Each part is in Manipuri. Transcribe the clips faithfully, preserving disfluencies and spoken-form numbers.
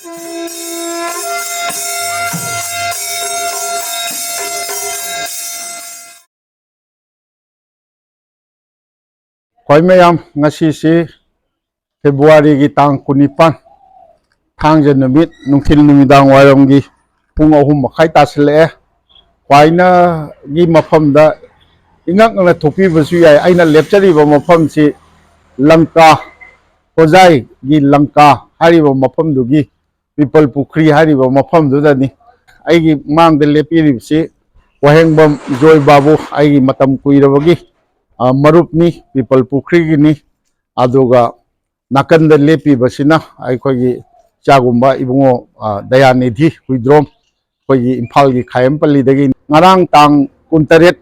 ꯈ꯭ꯋꯥꯏ ꯃꯌꯥꯝ, ꯉꯁꯤꯁꯤ ꯐꯦꯕ꯭ꯔꯨꯋꯥꯔꯤꯒꯤ ꯇꯥꯡ ꯀꯨꯟꯅꯤꯄꯥꯟ, ꯊꯥꯡꯖ ꯅꯨꯃꯤꯠ, ꯅꯨꯡꯊꯤꯜ ꯅꯨꯃꯤꯗꯥꯡ ꯋꯥꯏꯔꯝꯒꯤ ꯄꯨꯡ ꯑꯍꯨꯝ ꯃꯈꯥꯏ ꯇꯥꯁꯤꯜꯂꯛꯑꯦ꯫ ꯈ꯭ꯋꯥꯏꯅꯒꯤ ꯃꯐꯝꯗ ꯏꯉꯛꯅ ꯊꯣꯛꯄꯤꯕꯁꯨ ꯌꯥꯏ, ꯑꯩꯅ ꯂꯦꯞꯆꯔꯤꯕ ꯃꯐꯝꯁꯤ ꯂꯪꯀꯥ, ꯍꯣꯖꯥꯏꯒꯤ ꯂꯪꯀꯥ ꯍꯥꯏꯔꯤꯕ ꯃꯐꯝꯗꯨꯒꯤ ꯄꯤꯄꯜ ꯄꯨꯈ꯭ꯔꯤ ꯍꯥꯏꯔꯤꯕ ꯃꯐꯝꯗꯨꯗꯅꯤ꯫ ꯑꯩꯒꯤ ꯃꯥꯡꯗ ꯂꯦꯞꯄꯤꯔꯤꯕꯁꯤ ꯋꯥꯍꯦꯡꯕꯝ ꯖꯣꯏ ꯕꯥꯕꯨ, ꯑꯩꯒꯤ ꯃꯇꯝ ꯀꯨꯏꯔꯕꯒꯤ, ꯑ, ꯃꯔꯨꯞꯅꯤ, ꯄꯤꯄꯜ ꯄꯨꯈ꯭ꯔꯤꯒꯤꯅꯤ꯫ ꯑꯗꯨꯒ ꯅꯥꯀꯟꯗ ꯂꯦꯞꯄꯤꯕꯁꯤꯅ ꯑꯩꯈꯣꯏꯒꯤ ꯏꯆꯥꯒꯨꯝꯕ ꯏꯕꯨꯡꯉꯣ, ꯑ, ꯗꯌꯥꯅꯤꯙꯤ ꯍꯨꯏꯗ꯭ꯔꯣꯝ, ꯑꯩꯈꯣꯏꯒꯤ ꯏꯝꯐꯥꯜꯒꯤ ꯈꯥꯌꯦꯝꯄꯜꯂꯤꯗꯒꯤ꯫ ꯉꯔꯥꯡ ꯇꯥꯡ ꯀꯨꯟꯇꯔꯦꯠ,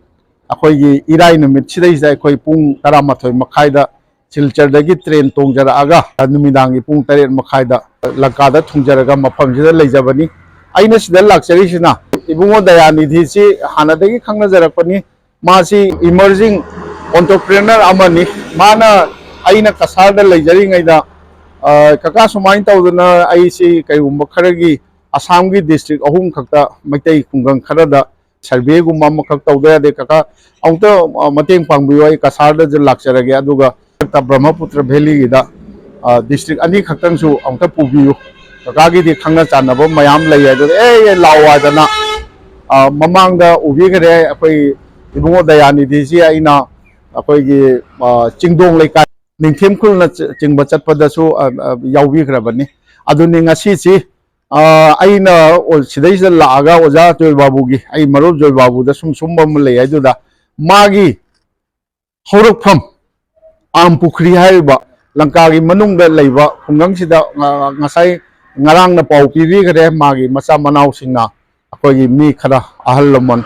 ꯑꯩꯈꯣꯏꯒꯤ ꯏꯔꯥꯏ ꯅꯨꯃꯤꯠꯁꯤꯗꯩꯁꯤꯗ ꯑꯩꯈꯣꯏ ꯄꯨꯡ ꯇꯔꯥꯃꯥꯊꯣꯏ ꯃꯈꯥꯏꯗ ꯁꯤꯜꯆꯔꯗꯒꯤ ꯇ꯭ꯔꯦꯟ ꯇꯣꯡꯖꯔꯛꯑꯒ ꯅꯨꯃꯤꯗꯥꯡꯒꯤ ꯄꯨꯡ ꯇꯔꯦꯠ ꯃꯈꯥꯏꯗ ꯂꯪꯀꯥꯗ ꯊꯨꯡꯖꯔꯒ ꯃꯐꯝꯁꯤꯗ ꯂꯩꯖꯕꯅꯤ꯫ ꯑꯩꯅ ꯁꯤꯗ ꯂꯥꯛꯆꯔꯤꯁꯤꯅ ꯏꯕꯨꯡꯉꯣ ꯗꯌꯥꯅꯤꯙꯤꯁꯤ ꯍꯥꯟꯅꯗꯒꯤ ꯈꯪꯅꯖꯔꯛꯄꯅꯤ꯫ ꯃꯥꯁꯤ emerging entrepreneur ꯑꯃꯅꯤ꯫ ꯃꯥꯅ, ꯑꯩꯅ ꯀꯁꯥꯔꯗ ꯂꯩꯖꯔꯤꯉꯩꯗ, ꯑ, "ꯀꯀꯥ, ꯁꯨꯃꯥꯏꯅ ꯇꯧꯗꯅ ꯑꯩꯁꯤ ꯀꯩꯒꯨꯝꯕ ꯈꯔꯒꯤ ꯑꯁꯥꯝꯒꯤ district ꯑꯍꯨꯝ ꯈꯛꯇ ꯃꯩꯇꯩ ꯈꯨꯡꯒꯪ ꯈꯔꯗ surveyꯒꯨꯝꯕ ꯑꯃꯈꯛ ꯇꯧꯗ ꯌꯥꯗꯦ꯫ ꯀꯀꯥ, ꯑꯃꯨꯛꯇ, ꯑ, ꯃꯇꯦꯡ ꯄꯥꯡꯕꯤꯌꯨ, ꯑꯩ ꯀꯁꯥꯔꯗꯁꯨ ꯂꯥꯛꯆꯔꯒꯦ, ꯑꯗꯨꯒ ꯕ꯭ꯔꯍꯃꯄꯨꯇ꯭ꯔ valleyꯒꯤꯗ, ꯑ, district ꯑꯅꯤ ꯈꯛꯇꯪꯁꯨ ꯑꯃꯨꯛꯇ ꯄꯨꯕꯤꯌꯨ, ꯀꯀꯥꯒꯤꯗꯤ ꯈꯪꯅ ꯆꯥꯟꯅꯕ ꯃꯌꯥꯝ ꯂꯩ" ꯍꯥꯏꯗꯨꯅ, "ꯑꯦ, ꯑꯦ, ꯂꯥꯛꯑꯣ" ꯍꯥꯏꯗꯅ, ꯑ, ꯃꯃꯥꯡꯗ ꯎꯕꯤꯈ꯭ꯔꯦ꯫ ꯑꯩꯈꯣꯏ ꯏꯕꯨꯡꯉꯣ ꯗꯌꯥꯅꯤꯙꯤꯁꯤ ꯑꯩꯅ ꯑꯩꯈꯣꯏꯒꯤ, ꯑ, ꯆꯤꯡꯗꯣꯡ ꯂꯩꯀꯥꯏ, ꯅꯤꯡꯊꯦꯝ ꯈꯨꯜꯅ ꯆ-, ꯆꯤꯡꯕ ꯆꯠꯄꯗꯁꯨ, ꯑ, ꯑ, ꯌꯥꯎꯕꯤꯈ꯭ꯔꯕꯅꯤ꯫ ꯑꯗꯨꯅꯤ ꯉꯁꯤꯁꯤ, ꯑ, ꯑꯩꯅ ꯑꯣ-, ꯁꯤꯗꯩꯁꯤꯗ ꯂꯥꯛꯑꯒ ꯑꯣꯖꯥ ꯖꯣꯏꯕꯥꯕꯨꯒꯤ, ꯑꯩ ꯃꯔꯨꯞ ꯖꯣꯏꯕꯥꯕꯨꯗ ꯁꯨꯝ ꯁꯨꯝꯕ ꯑꯃ ꯂꯩ ꯍꯥꯏꯗꯨꯗ, ꯃꯥꯒꯤ ꯍꯧꯔꯛꯐꯝ ꯑꯥꯝ ꯄꯨꯈ꯭ꯔꯤ ꯍꯥꯏꯔꯤꯕ ꯂꯪꯀꯥꯒꯤ ꯃꯅꯨꯡꯗ ꯂꯩꯕ ꯈꯨꯡꯒꯪꯁꯤꯗ, ꯑ, ꯉꯁꯥꯏ ꯉꯔꯥꯡꯅ ꯄꯥꯎ ꯄꯤꯕꯤꯈ꯭ꯔꯦ, ꯃꯥꯒꯤ ꯃꯆꯥ ꯃꯅꯥꯎꯁꯤꯡꯅ ꯑꯩꯈꯣꯏꯒꯤ ꯃꯤ ꯈꯔ, ꯑꯍꯜ ꯂꯃꯟ,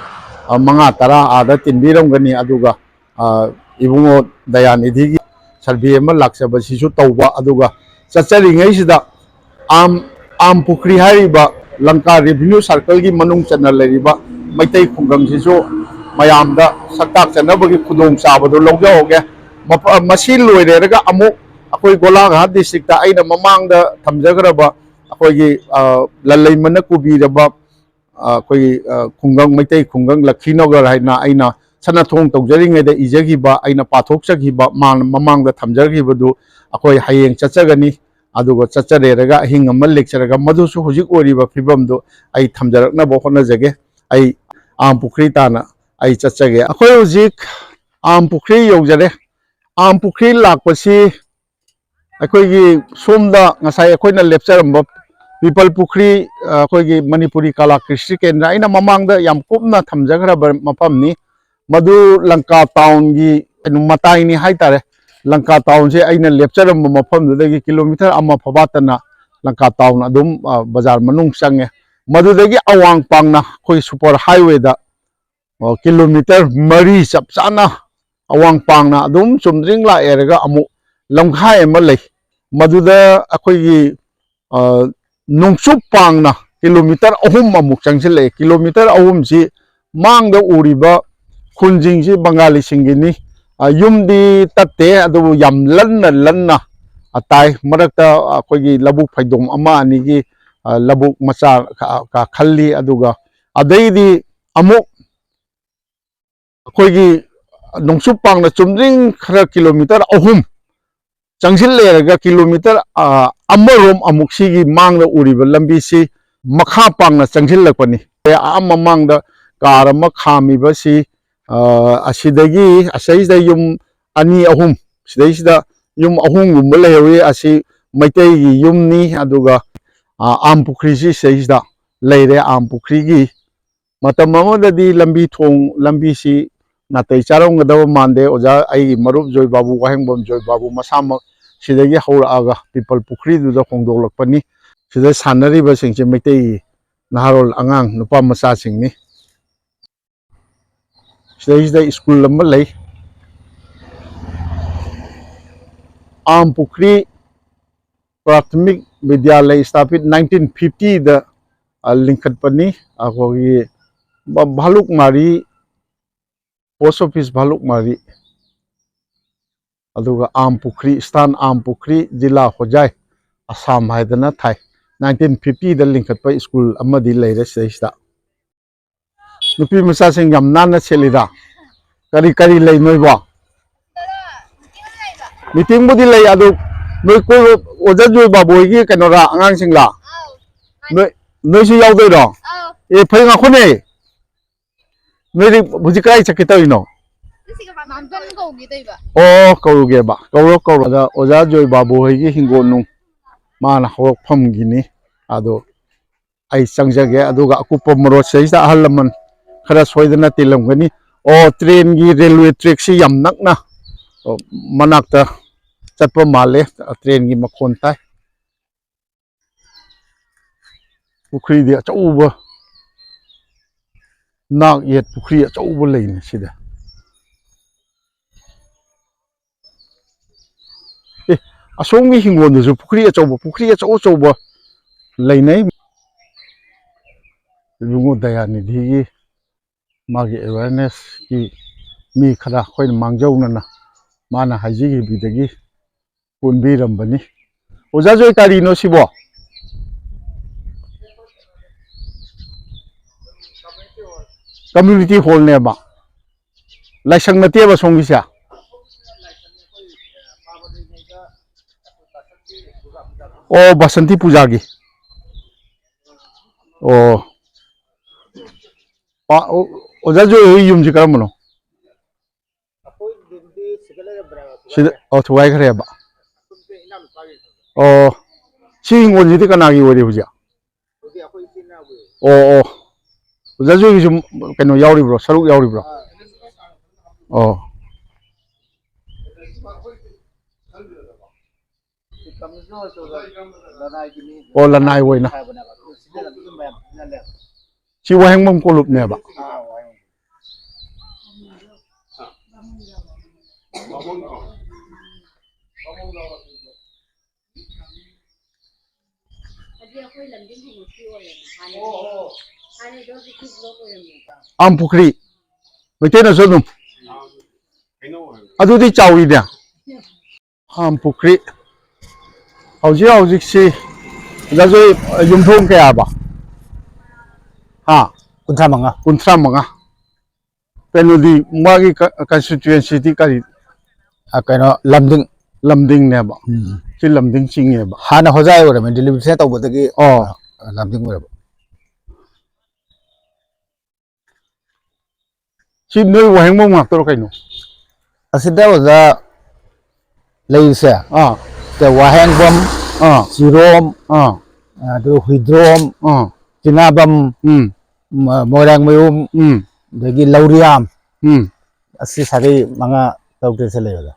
ꯑ, ꯃꯉꯥ ꯇꯔꯥ ꯑꯥꯗ ꯇꯤꯟꯕꯤꯔꯝꯒꯅꯤ꯫ ꯑꯗꯨꯒ, ꯑ, ꯏꯕꯨꯡꯉꯣ ꯗꯌꯥꯅꯤꯙꯤꯒꯤ survey ꯑꯃ ꯂꯥꯛꯆꯕꯁꯤꯁꯨ ꯇꯧꯕ, ꯑꯗꯨꯒ ꯆꯠꯆꯔꯤꯉꯩꯁꯤꯗ ꯑꯥꯝ, ꯑꯥꯝ ꯄꯨꯈ꯭ꯔꯤ ꯍꯥꯏꯔꯤꯕ ꯂꯪꯀꯥ revenue circleꯒꯤ ꯃꯅꯨꯡ ꯆꯟꯅ ꯂꯩꯔꯤꯕ ꯃꯩꯇꯩ ꯈꯨꯡꯒꯪꯁꯤꯁꯨ ꯃꯌꯥꯝꯗ ꯁꯛꯇꯥꯛ ꯆꯠꯅꯕꯒꯤ ꯈꯨꯗꯣꯡꯆꯥꯕꯗꯨ ꯂꯧꯖꯍꯧꯒꯦ꯫ ꯃꯐ-, ꯃꯁꯤ ꯂꯣꯏꯔꯦꯔꯒ ꯑꯃꯨꯛ ꯑꯩꯈꯣꯏ ꯒꯣꯂꯥꯘꯥꯠ districtꯇ ꯑꯩꯅ ꯃꯃꯥꯡꯗ ꯊꯝꯖꯈ꯭ꯔꯕ ꯑꯩꯈꯣꯏꯒꯤ ꯑ, ꯂꯜꯂꯩꯃꯅ ꯀꯨꯕꯤꯔꯕ ꯑ, ꯑꯩꯈꯣꯏꯒꯤ ꯑ, ꯈꯨꯡꯒꯪ, ꯃꯩꯇꯩ ꯈꯨꯡꯒꯪ ꯂꯛꯈꯤꯅꯒꯔ ꯍꯥꯏꯅ ꯑꯩꯅ ꯁꯅꯥꯊꯣꯡ ꯇꯧꯖꯔꯤꯉꯩꯗ ꯏꯖꯈꯤꯕ, ꯑꯩꯅ ꯄꯥꯊꯣꯛꯆꯈꯤꯕ, ꯃꯥꯅ ꯃꯃꯥꯡꯗ ꯊꯝꯖꯈꯤꯕꯗꯨ ꯑꯩꯈꯣꯏ ꯍꯌꯦꯡ ꯆꯠꯆꯒꯅꯤ꯫ ꯑꯗꯨꯒ ꯆꯠꯆꯔꯦꯔꯒ ꯑꯍꯤꯡ ꯑꯃ ꯂꯦꯛꯆꯔꯒ ꯃꯗꯨꯁꯨ ꯍꯧꯖꯤꯛ ꯑꯣꯏꯔꯤꯕ ꯐꯤꯕꯝꯗꯨ ꯑꯩ ꯊꯝꯖꯔꯛꯅꯕ ꯍꯣꯠꯅꯖꯒꯦ꯫ ꯑꯩ ꯑꯥꯝ ꯄꯨꯈ꯭ꯔꯤ ꯇꯥꯅ ꯑꯩ ꯆꯠꯆꯒꯦ꯫ ꯑꯩꯈꯣꯏ ꯍꯧꯖꯤꯛ ꯑꯥꯝ ꯄꯨꯈ꯭ꯔꯤ ꯌꯧꯖꯔꯦ꯫ ꯑꯥꯝ ꯄꯨꯈ꯭ꯔꯤ ꯂꯥꯛꯄꯁꯤ ꯑꯩꯈꯣꯏꯒꯤ ꯁꯣꯝꯗ ꯉꯁꯥꯏ ꯑꯩꯈꯣꯏꯅ ꯂꯦꯞꯆꯔꯝꯕ ꯄꯤꯄꯜ ꯄꯨꯈ꯭ꯔꯤ, ꯑ, ꯑꯩꯈꯣꯏꯒꯤ ꯃꯅꯤꯄꯨꯔꯤ ꯀꯂꯥ ꯀ꯭ꯔꯤꯁꯇꯤ ꯀꯦꯟꯗ꯭ꯔ, ꯑꯩꯅ ꯃꯃꯥꯡꯗ ꯌꯥꯝ ꯀꯨꯞꯅ ꯊꯝꯖꯈ꯭ꯔꯕ ꯃꯐꯝꯅꯤ꯫ ꯃꯗꯨ ꯂꯪꯀꯥ ꯇꯥꯎꯟꯒꯤ ꯀꯩꯅꯣ ꯃꯇꯥꯏꯅꯤ ꯍꯥꯏꯇꯥꯔꯦ꯫ ꯂꯪꯀꯥ ꯇꯥꯎꯟꯁꯦ ꯑꯩꯅ ꯂꯦꯞꯆꯔꯝꯕ ꯃꯐꯝꯗꯨꯗꯒꯤ ꯀꯤꯂꯣꯃꯤꯇꯔ ꯑꯃ ꯐꯥꯕꯥꯠꯇꯅ ꯂꯪꯀꯥ ꯇꯥꯎꯟ ꯑꯗꯨꯝ, ꯑ, ꯕꯖꯥꯔ ꯃꯅꯨꯡ ꯆꯪꯉꯦ꯫ ꯃꯗꯨꯗꯒꯤ ꯑꯋꯥꯡ ꯄꯥꯡꯅ ꯑꯩꯈꯣꯏ ꯁꯨꯄꯔ ꯍꯥꯏꯋꯦꯗ ꯑꯣ, ꯀꯤꯂꯣꯃꯤꯇꯔ ꯃꯔꯤ ꯆꯞ ꯆꯥꯅ ꯑꯋꯥꯡ ꯄꯥꯡꯅ ꯑꯗꯨꯝ ꯆꯨꯝꯗ꯭ꯔꯤꯡ ꯂꯥꯛꯑꯦꯔꯒ ꯑꯃꯨꯛ ꯂꯝꯈꯥꯏ ꯑꯃ ꯂꯩ꯫ ꯃꯗꯨꯗ ꯑꯩꯈꯣꯏꯒꯤ, ꯑ, ꯅꯣꯡꯆꯨꯞ ꯄꯥꯡꯅ ꯀꯤꯂꯣꯃꯤꯇꯔ ꯑꯍꯨꯝ ꯑꯃꯨꯛ ꯆꯪꯁꯤꯜꯂꯛꯑꯦ꯫ ꯀꯤꯂꯣꯃꯤꯇꯔ ꯑꯍꯨꯝꯁꯤ ꯃꯥꯡꯗ ꯎꯔꯤꯕ ꯈꯨꯟꯁꯤꯡꯁꯤ ꯕꯪꯒꯥꯂꯤꯁꯤꯡꯒꯤꯅꯤ꯫ ꯑ, ꯌꯨꯝꯗꯤ ꯇꯠꯇꯦ, ꯑꯗꯨꯕꯨ ꯌꯥꯝ ꯂꯟꯅ ꯂꯟꯅ, ꯑ, ꯇꯥꯏ꯫ ꯃꯔꯛꯇ ꯑꯩꯈꯣꯏꯒꯤ ꯂꯧꯕꯨꯛ ꯐꯩꯗꯣꯝ ꯑꯃ ꯑꯅꯤꯒꯤ, ꯑ, ꯂꯧꯕꯨꯛ ꯃꯆꯥ ꯈ-, ꯈ-, ꯈꯜꯂꯤ꯫ ꯑꯗꯨꯒ ꯑꯗꯩꯗꯤ ꯑꯃꯨꯛ ꯑꯩꯈꯣꯏꯒꯤ ꯅꯣꯡꯆꯨꯞ ꯄꯥꯡꯅ ꯆꯨꯝꯗ꯭ꯔꯤꯡ ꯈꯔ ꯀꯤꯂꯣꯃꯤꯇꯔ ꯑꯍꯨꯝ ꯆꯪꯁꯤꯜꯂꯦꯔꯒ ꯀꯤꯂꯣꯃꯤꯇꯔ, ꯑ, ꯑꯃꯔꯣꯝ ꯑꯃꯨꯛ ꯁꯤꯒꯤ ꯃꯥꯡꯗ ꯎꯔꯤꯕ ꯂꯝꯕꯤꯁꯤ ꯃꯈꯥ ꯄꯥꯡꯅ ꯆꯪꯁꯤꯜꯂꯛꯄꯅꯤ꯫ ꯑꯥ ꯃꯃꯥꯡꯗ ꯀꯥꯔ ꯑꯃ ꯈꯥꯝꯃꯤꯕꯁꯤ, ꯑ, ꯑꯁꯤꯗꯒꯤ ꯑꯁꯩꯁꯤꯗ ꯌꯨꯝ ꯑꯅꯤ ꯑꯍꯨꯝ, ꯁꯤꯗꯩꯁꯤꯗ ꯌꯨꯝ ꯑꯍꯨꯝꯒꯨꯝꯕ ꯂꯩꯍꯧꯋꯤ꯫ ꯑꯁꯤ ꯃꯩꯇꯩꯒꯤ ꯌꯨꯝꯅꯤ꯫ ꯑꯗꯨꯒ, ꯑ, ꯑꯥꯝ ꯄꯨꯈ꯭ꯔꯤꯁꯤ ꯁꯤꯗꯩꯁꯤꯗ ꯂꯩꯔꯦ꯫ ꯑꯥꯝ ꯄꯨꯈ꯭ꯔꯤꯒꯤ ꯃꯇꯝ ꯑꯃꯗꯗꯤ ꯂꯝꯕꯤ ꯊꯣꯡ, ꯂꯝꯕꯤꯁꯤ ꯅꯥꯇꯩ ꯆꯥꯔꯝꯒꯗꯕ ꯃꯥꯟꯗꯦ꯫ ꯑꯣꯖꯥ, ꯑꯩꯒꯤ ꯃꯔꯨꯞ ꯖꯣꯏ ꯕꯥꯕꯨ, ꯋꯥꯍꯦꯡꯕꯝ ꯖꯣꯏ ꯕꯥꯕꯨ ꯃꯁꯥꯃꯛ ꯁꯤꯗꯒꯤ ꯍꯧꯔꯛꯑꯒ ꯄꯤꯄꯜ ꯄꯨꯈ꯭ꯔꯤꯗꯨꯗ ꯍꯣꯡꯗꯣꯛꯂꯛꯄꯅꯤ꯫ ꯁꯤꯗ ꯁꯥꯟꯅꯔꯤꯕꯁꯤꯡꯁꯦ ꯃꯩꯇꯩꯒꯤ ꯅꯍꯥꯔꯣꯜ ꯑꯉꯥꯡ ꯅꯨꯄꯥ ꯃꯆꯥꯁꯤꯡꯅꯤ꯫ ꯁꯤꯗꯩꯁꯤꯗ ꯁ꯭ꯀꯨꯜ ꯑꯃ ꯂꯩ, ꯑꯥꯝ ꯄꯨꯈ꯭ꯔꯤ ꯄ꯭ꯔꯥꯊꯃꯤꯛ ꯕꯤꯗ꯭ꯌꯥꯂꯌ, ꯁ꯭ꯊꯥꯄꯤꯠ ꯅꯥꯏꯟꯇꯤꯟ ꯐꯤꯐꯇꯤꯗ, ꯑ, ꯂꯤꯡꯈꯠꯄꯅꯤ꯫ ꯑꯩꯈꯣꯏꯒꯤ ꯚ-, ꯚꯥꯂꯨꯛꯃꯥꯔꯤ, ꯄꯣꯁ ꯑꯣꯐꯤꯁ ꯚꯥꯂꯨꯛꯃꯥꯔꯤ, ꯑꯗꯨꯒ ꯑꯥꯝ ꯄꯨꯈ꯭ꯔꯤ, ꯁ꯭ꯊꯥꯟ ꯑꯥꯝ ꯄꯨꯈ꯭ꯔꯤ, ꯖꯤꯂꯥ ꯍꯣꯖꯥꯏ, ꯑꯁꯥꯝ ꯍꯥꯏꯗꯅ ꯊꯥꯏ꯫ ꯅꯥꯏꯟꯇꯤꯟ ꯐꯤꯐꯇꯤꯗ ꯂꯤꯡꯈꯠꯄ ꯁ꯭ꯀꯨꯜ ꯑꯃꯗꯤ ꯂꯩꯔꯦ ꯁꯤꯗꯩꯁꯤꯗ꯫ ꯅꯨꯄꯤ ꯃꯆꯥꯁꯤꯡ ꯌꯥꯝ ꯅꯥꯟꯅ ꯁꯦꯠꯂꯤꯗ꯫ ꯀꯔꯤ ꯀꯔꯤ ꯂꯩ ꯅꯣꯏꯕꯣ? ꯃꯤꯇꯤꯡꯕꯨꯗꯤ ꯂꯩ, ꯑꯗꯨ ꯅꯣꯏ ꯀꯣꯏꯕ, ꯑꯣꯖꯥ ꯖꯣꯏ ꯕꯥꯕꯨ ꯍꯣꯏꯒꯤ ꯀꯩꯅꯣꯔꯥ, ꯑꯉꯥꯡꯁꯤꯡꯂꯥ? ꯅꯣꯏ, ꯅꯣꯏꯁꯨ ꯌꯥꯎꯗꯣꯏꯔꯣ? ꯑꯦ, ꯐꯩ, ꯉꯥꯏꯈꯣꯅꯦ꯫ ꯅꯣꯏꯗꯤ ꯍꯧꯖꯤꯛ ꯀꯗꯥꯏ ꯆꯠꯀꯦ ꯇꯧꯔꯤꯅꯣ? ꯃꯥꯝꯇꯣꯟ ꯀꯧꯒꯦ ꯇꯧꯔꯤꯕ꯫ ꯑꯣ, ꯀꯧꯔꯨꯒꯦꯕ꯫ ꯀꯧꯔꯣ, ꯀꯧꯔꯣ꯫ ꯑꯗ ꯑꯣꯖꯥ ꯖꯣꯏ ꯕꯥꯕꯨ ꯍꯣꯏꯒꯤ ꯍꯤꯡꯒꯣꯜ ꯅꯨꯡ ꯃꯥꯅ ꯍꯧꯔꯛꯐꯝꯒꯤꯅꯤ꯫ ꯑꯗꯣ ꯑꯩ ꯆꯪꯖꯒꯦ, ꯑꯗꯨꯒ ꯑꯀꯨꯞꯄ ꯃꯔꯣꯜꯁꯤꯗꯩꯁꯤꯗ ꯑꯍꯜ ꯂꯃꯟ ꯈꯔ ꯁꯣꯏꯗꯅ ꯇꯤꯜꯂꯝꯒꯅꯤ꯫ ꯑꯣ, ꯇ꯭ꯔꯦꯟꯒꯤ ꯔꯦꯜꯋꯦ ꯇ꯭ꯔꯦꯛꯁꯤ ꯌꯥꯝ ꯅꯛꯅ, ꯑꯣ, ꯃꯅꯥꯛꯇ ꯆꯠꯄ ꯃꯥꯜꯂꯦ꯫ ꯇ꯭ꯔꯦꯟꯒꯤ ꯃꯈꯣꯟ ꯇꯥꯏ꯫ ꯄꯨꯈ꯭ꯔꯤꯗꯤ ꯑꯆꯧꯕ, ꯅꯥꯛ ꯌꯦꯠ ꯄꯨꯈ꯭ꯔꯤ ꯑꯆꯧꯕ ꯂꯩꯅꯦ ꯁꯤꯗ꯫ ꯑꯦ, ꯑꯁꯣꯝꯒꯤ ꯍꯤꯡꯒꯣꯜꯗꯁꯨ ꯄꯨꯈ꯭ꯔꯤ ꯑꯆꯧꯕ, ꯄꯨꯈ꯭ꯔꯤ ꯑꯆꯧ ꯑꯆꯧꯕ ꯂꯩꯅꯩ꯫ ꯏꯕꯨꯡꯉꯣ ꯗꯌꯥꯅꯤꯙꯤꯒꯤ ꯃꯥꯒꯤ ꯑꯦꯋꯦꯔꯅꯦꯁꯀꯤ ꯃꯤ ꯈꯔ ꯑꯩꯈꯣꯏꯅ ꯃꯥꯡꯖꯧꯅꯅ ꯃꯥꯅ ꯍꯥꯏꯖꯈꯤꯕꯗꯒꯤ ꯀꯣꯟꯕꯤꯔꯝꯕꯅꯤ꯫ ꯑꯣꯖꯥ ꯖꯣꯏ, ꯀꯔꯤꯅꯣ ꯁꯤꯕꯣ? ꯀꯝꯃ꯭ꯌꯨꯅꯤꯇꯤ ꯍꯣꯜꯅꯦꯕ, ꯂꯥꯏꯁꯪ ꯅꯠꯇꯦꯕ ꯁꯣꯝꯒꯤꯁꯦ꯫ ꯑꯣ, ꯕꯁꯟꯇꯤ ꯄꯨꯖꯥꯒꯤ꯫ ꯑꯣ꯫ ꯑꯣ, ꯑꯣꯖꯥ ꯖꯣꯏ ꯍꯣꯏ ꯌꯨꯝꯁꯤ ꯀꯔꯝꯕꯅꯣ? ꯁꯤꯗ, ꯑꯣ, ꯊꯨꯒꯥꯏꯈ꯭ꯔꯦꯕ꯫ ꯑꯣ, ꯁꯤ ꯍꯤꯡꯒꯣꯜꯁꯤꯗꯤ ꯀꯅꯥꯒꯤ ꯑꯣꯏꯔꯤ ꯍꯧꯖꯤꯛ? ꯑꯣ, ꯑꯣ꯫ ꯑꯣꯖꯥ ꯖꯣꯏꯒꯤꯁꯨ ꯀꯩꯅꯣ ꯌꯥꯎꯔꯤꯕ꯭ꯔꯣ? ꯁꯔꯨꯛ ꯌꯥꯎꯔꯤꯕ꯭ꯔꯣ? ꯑꯣ꯫ ꯑꯣ, ꯂꯅꯥꯏ ꯑꯣꯏꯅ꯫ ꯁꯤ ꯋꯥꯍꯦꯡꯕꯝ ꯀꯣꯂꯨꯞꯅꯦꯕ꯫ ꯑꯥꯝ ꯄꯨꯈ꯭ꯔꯤ꯫ ꯃꯩꯇꯩꯅꯁꯨ ꯑꯗꯨꯝ꯫ ꯑꯗꯨꯗꯤ ꯆꯥꯎꯏꯅꯦ꯫ ꯐꯥꯝ ꯄꯨꯈ꯭ꯔꯤ꯫ ꯍꯧꯖꯤꯛ ꯍꯧꯖꯤꯛꯁꯤ ꯑꯣꯖꯥꯁꯨ ꯌꯨꯝꯊꯣꯡ ꯀꯌꯥꯕ? ꯍꯥ? ꯀꯨꯟꯊ꯭ꯔꯥ ꯃꯉꯥ꯫ ꯀꯨꯟꯊ꯭ꯔꯥ ꯃꯉꯥ꯫ ꯀꯩꯅꯣꯗꯤ, ꯃꯥꯒꯤ ꯀ-, constituencyꯗꯤ ꯀꯔꯤ? ꯑ, ꯀꯩꯅꯣ, ꯂꯝꯗꯤꯡ꯫ ꯂꯝꯗꯤꯡꯅꯦꯕ꯫ ꯎꯝ꯫ ꯁꯤ ꯂꯝꯗꯤꯡ ꯆꯤꯡꯉꯦꯕ꯫ ꯍꯥꯟꯅ ꯍꯣꯖꯥꯏ ꯑꯣꯏꯔꯝꯃꯦ, delivery ꯇꯧꯕꯗꯒꯤ, ꯑꯣ꯫ ꯑ, ꯂꯝꯗꯤꯡ ꯑꯣꯏꯔꯕ꯫ ꯁꯤ ꯅꯣꯏ ꯋꯥꯍꯦꯡꯕꯝ ꯉꯥꯛꯇꯔꯣ ꯀꯩꯅꯣ? ꯑꯁꯤꯗ ꯑꯣꯖꯥ ꯂꯩꯔꯤꯁꯦ, ꯑꯥ꯫ ꯁꯤꯗ ꯋꯥꯍꯦꯡꯕꯝ, ꯑꯥ꯫ ꯆꯤꯔꯣꯝ, ꯑꯥ꯫ ꯑꯗꯨ ꯍꯨꯏꯗ꯭ꯔꯣꯝ, ꯑꯥ꯫ ꯆꯤꯉꯥꯕꯝ, ꯎꯝ꯫ ꯃ-, ꯃꯣꯏꯔꯥꯡꯃꯌꯨꯝ, ꯎꯝ꯫ ꯑꯗꯒꯤ ꯂꯧꯔꯤꯌꯥꯝ꯫ ꯎꯝ꯫ ꯑꯁꯤ ꯁꯥꯒꯩ ꯃꯉꯥ ꯇꯔꯨꯛ ꯇꯔꯦꯠꯁꯦ ꯂꯩ ꯑꯣꯖꯥ꯫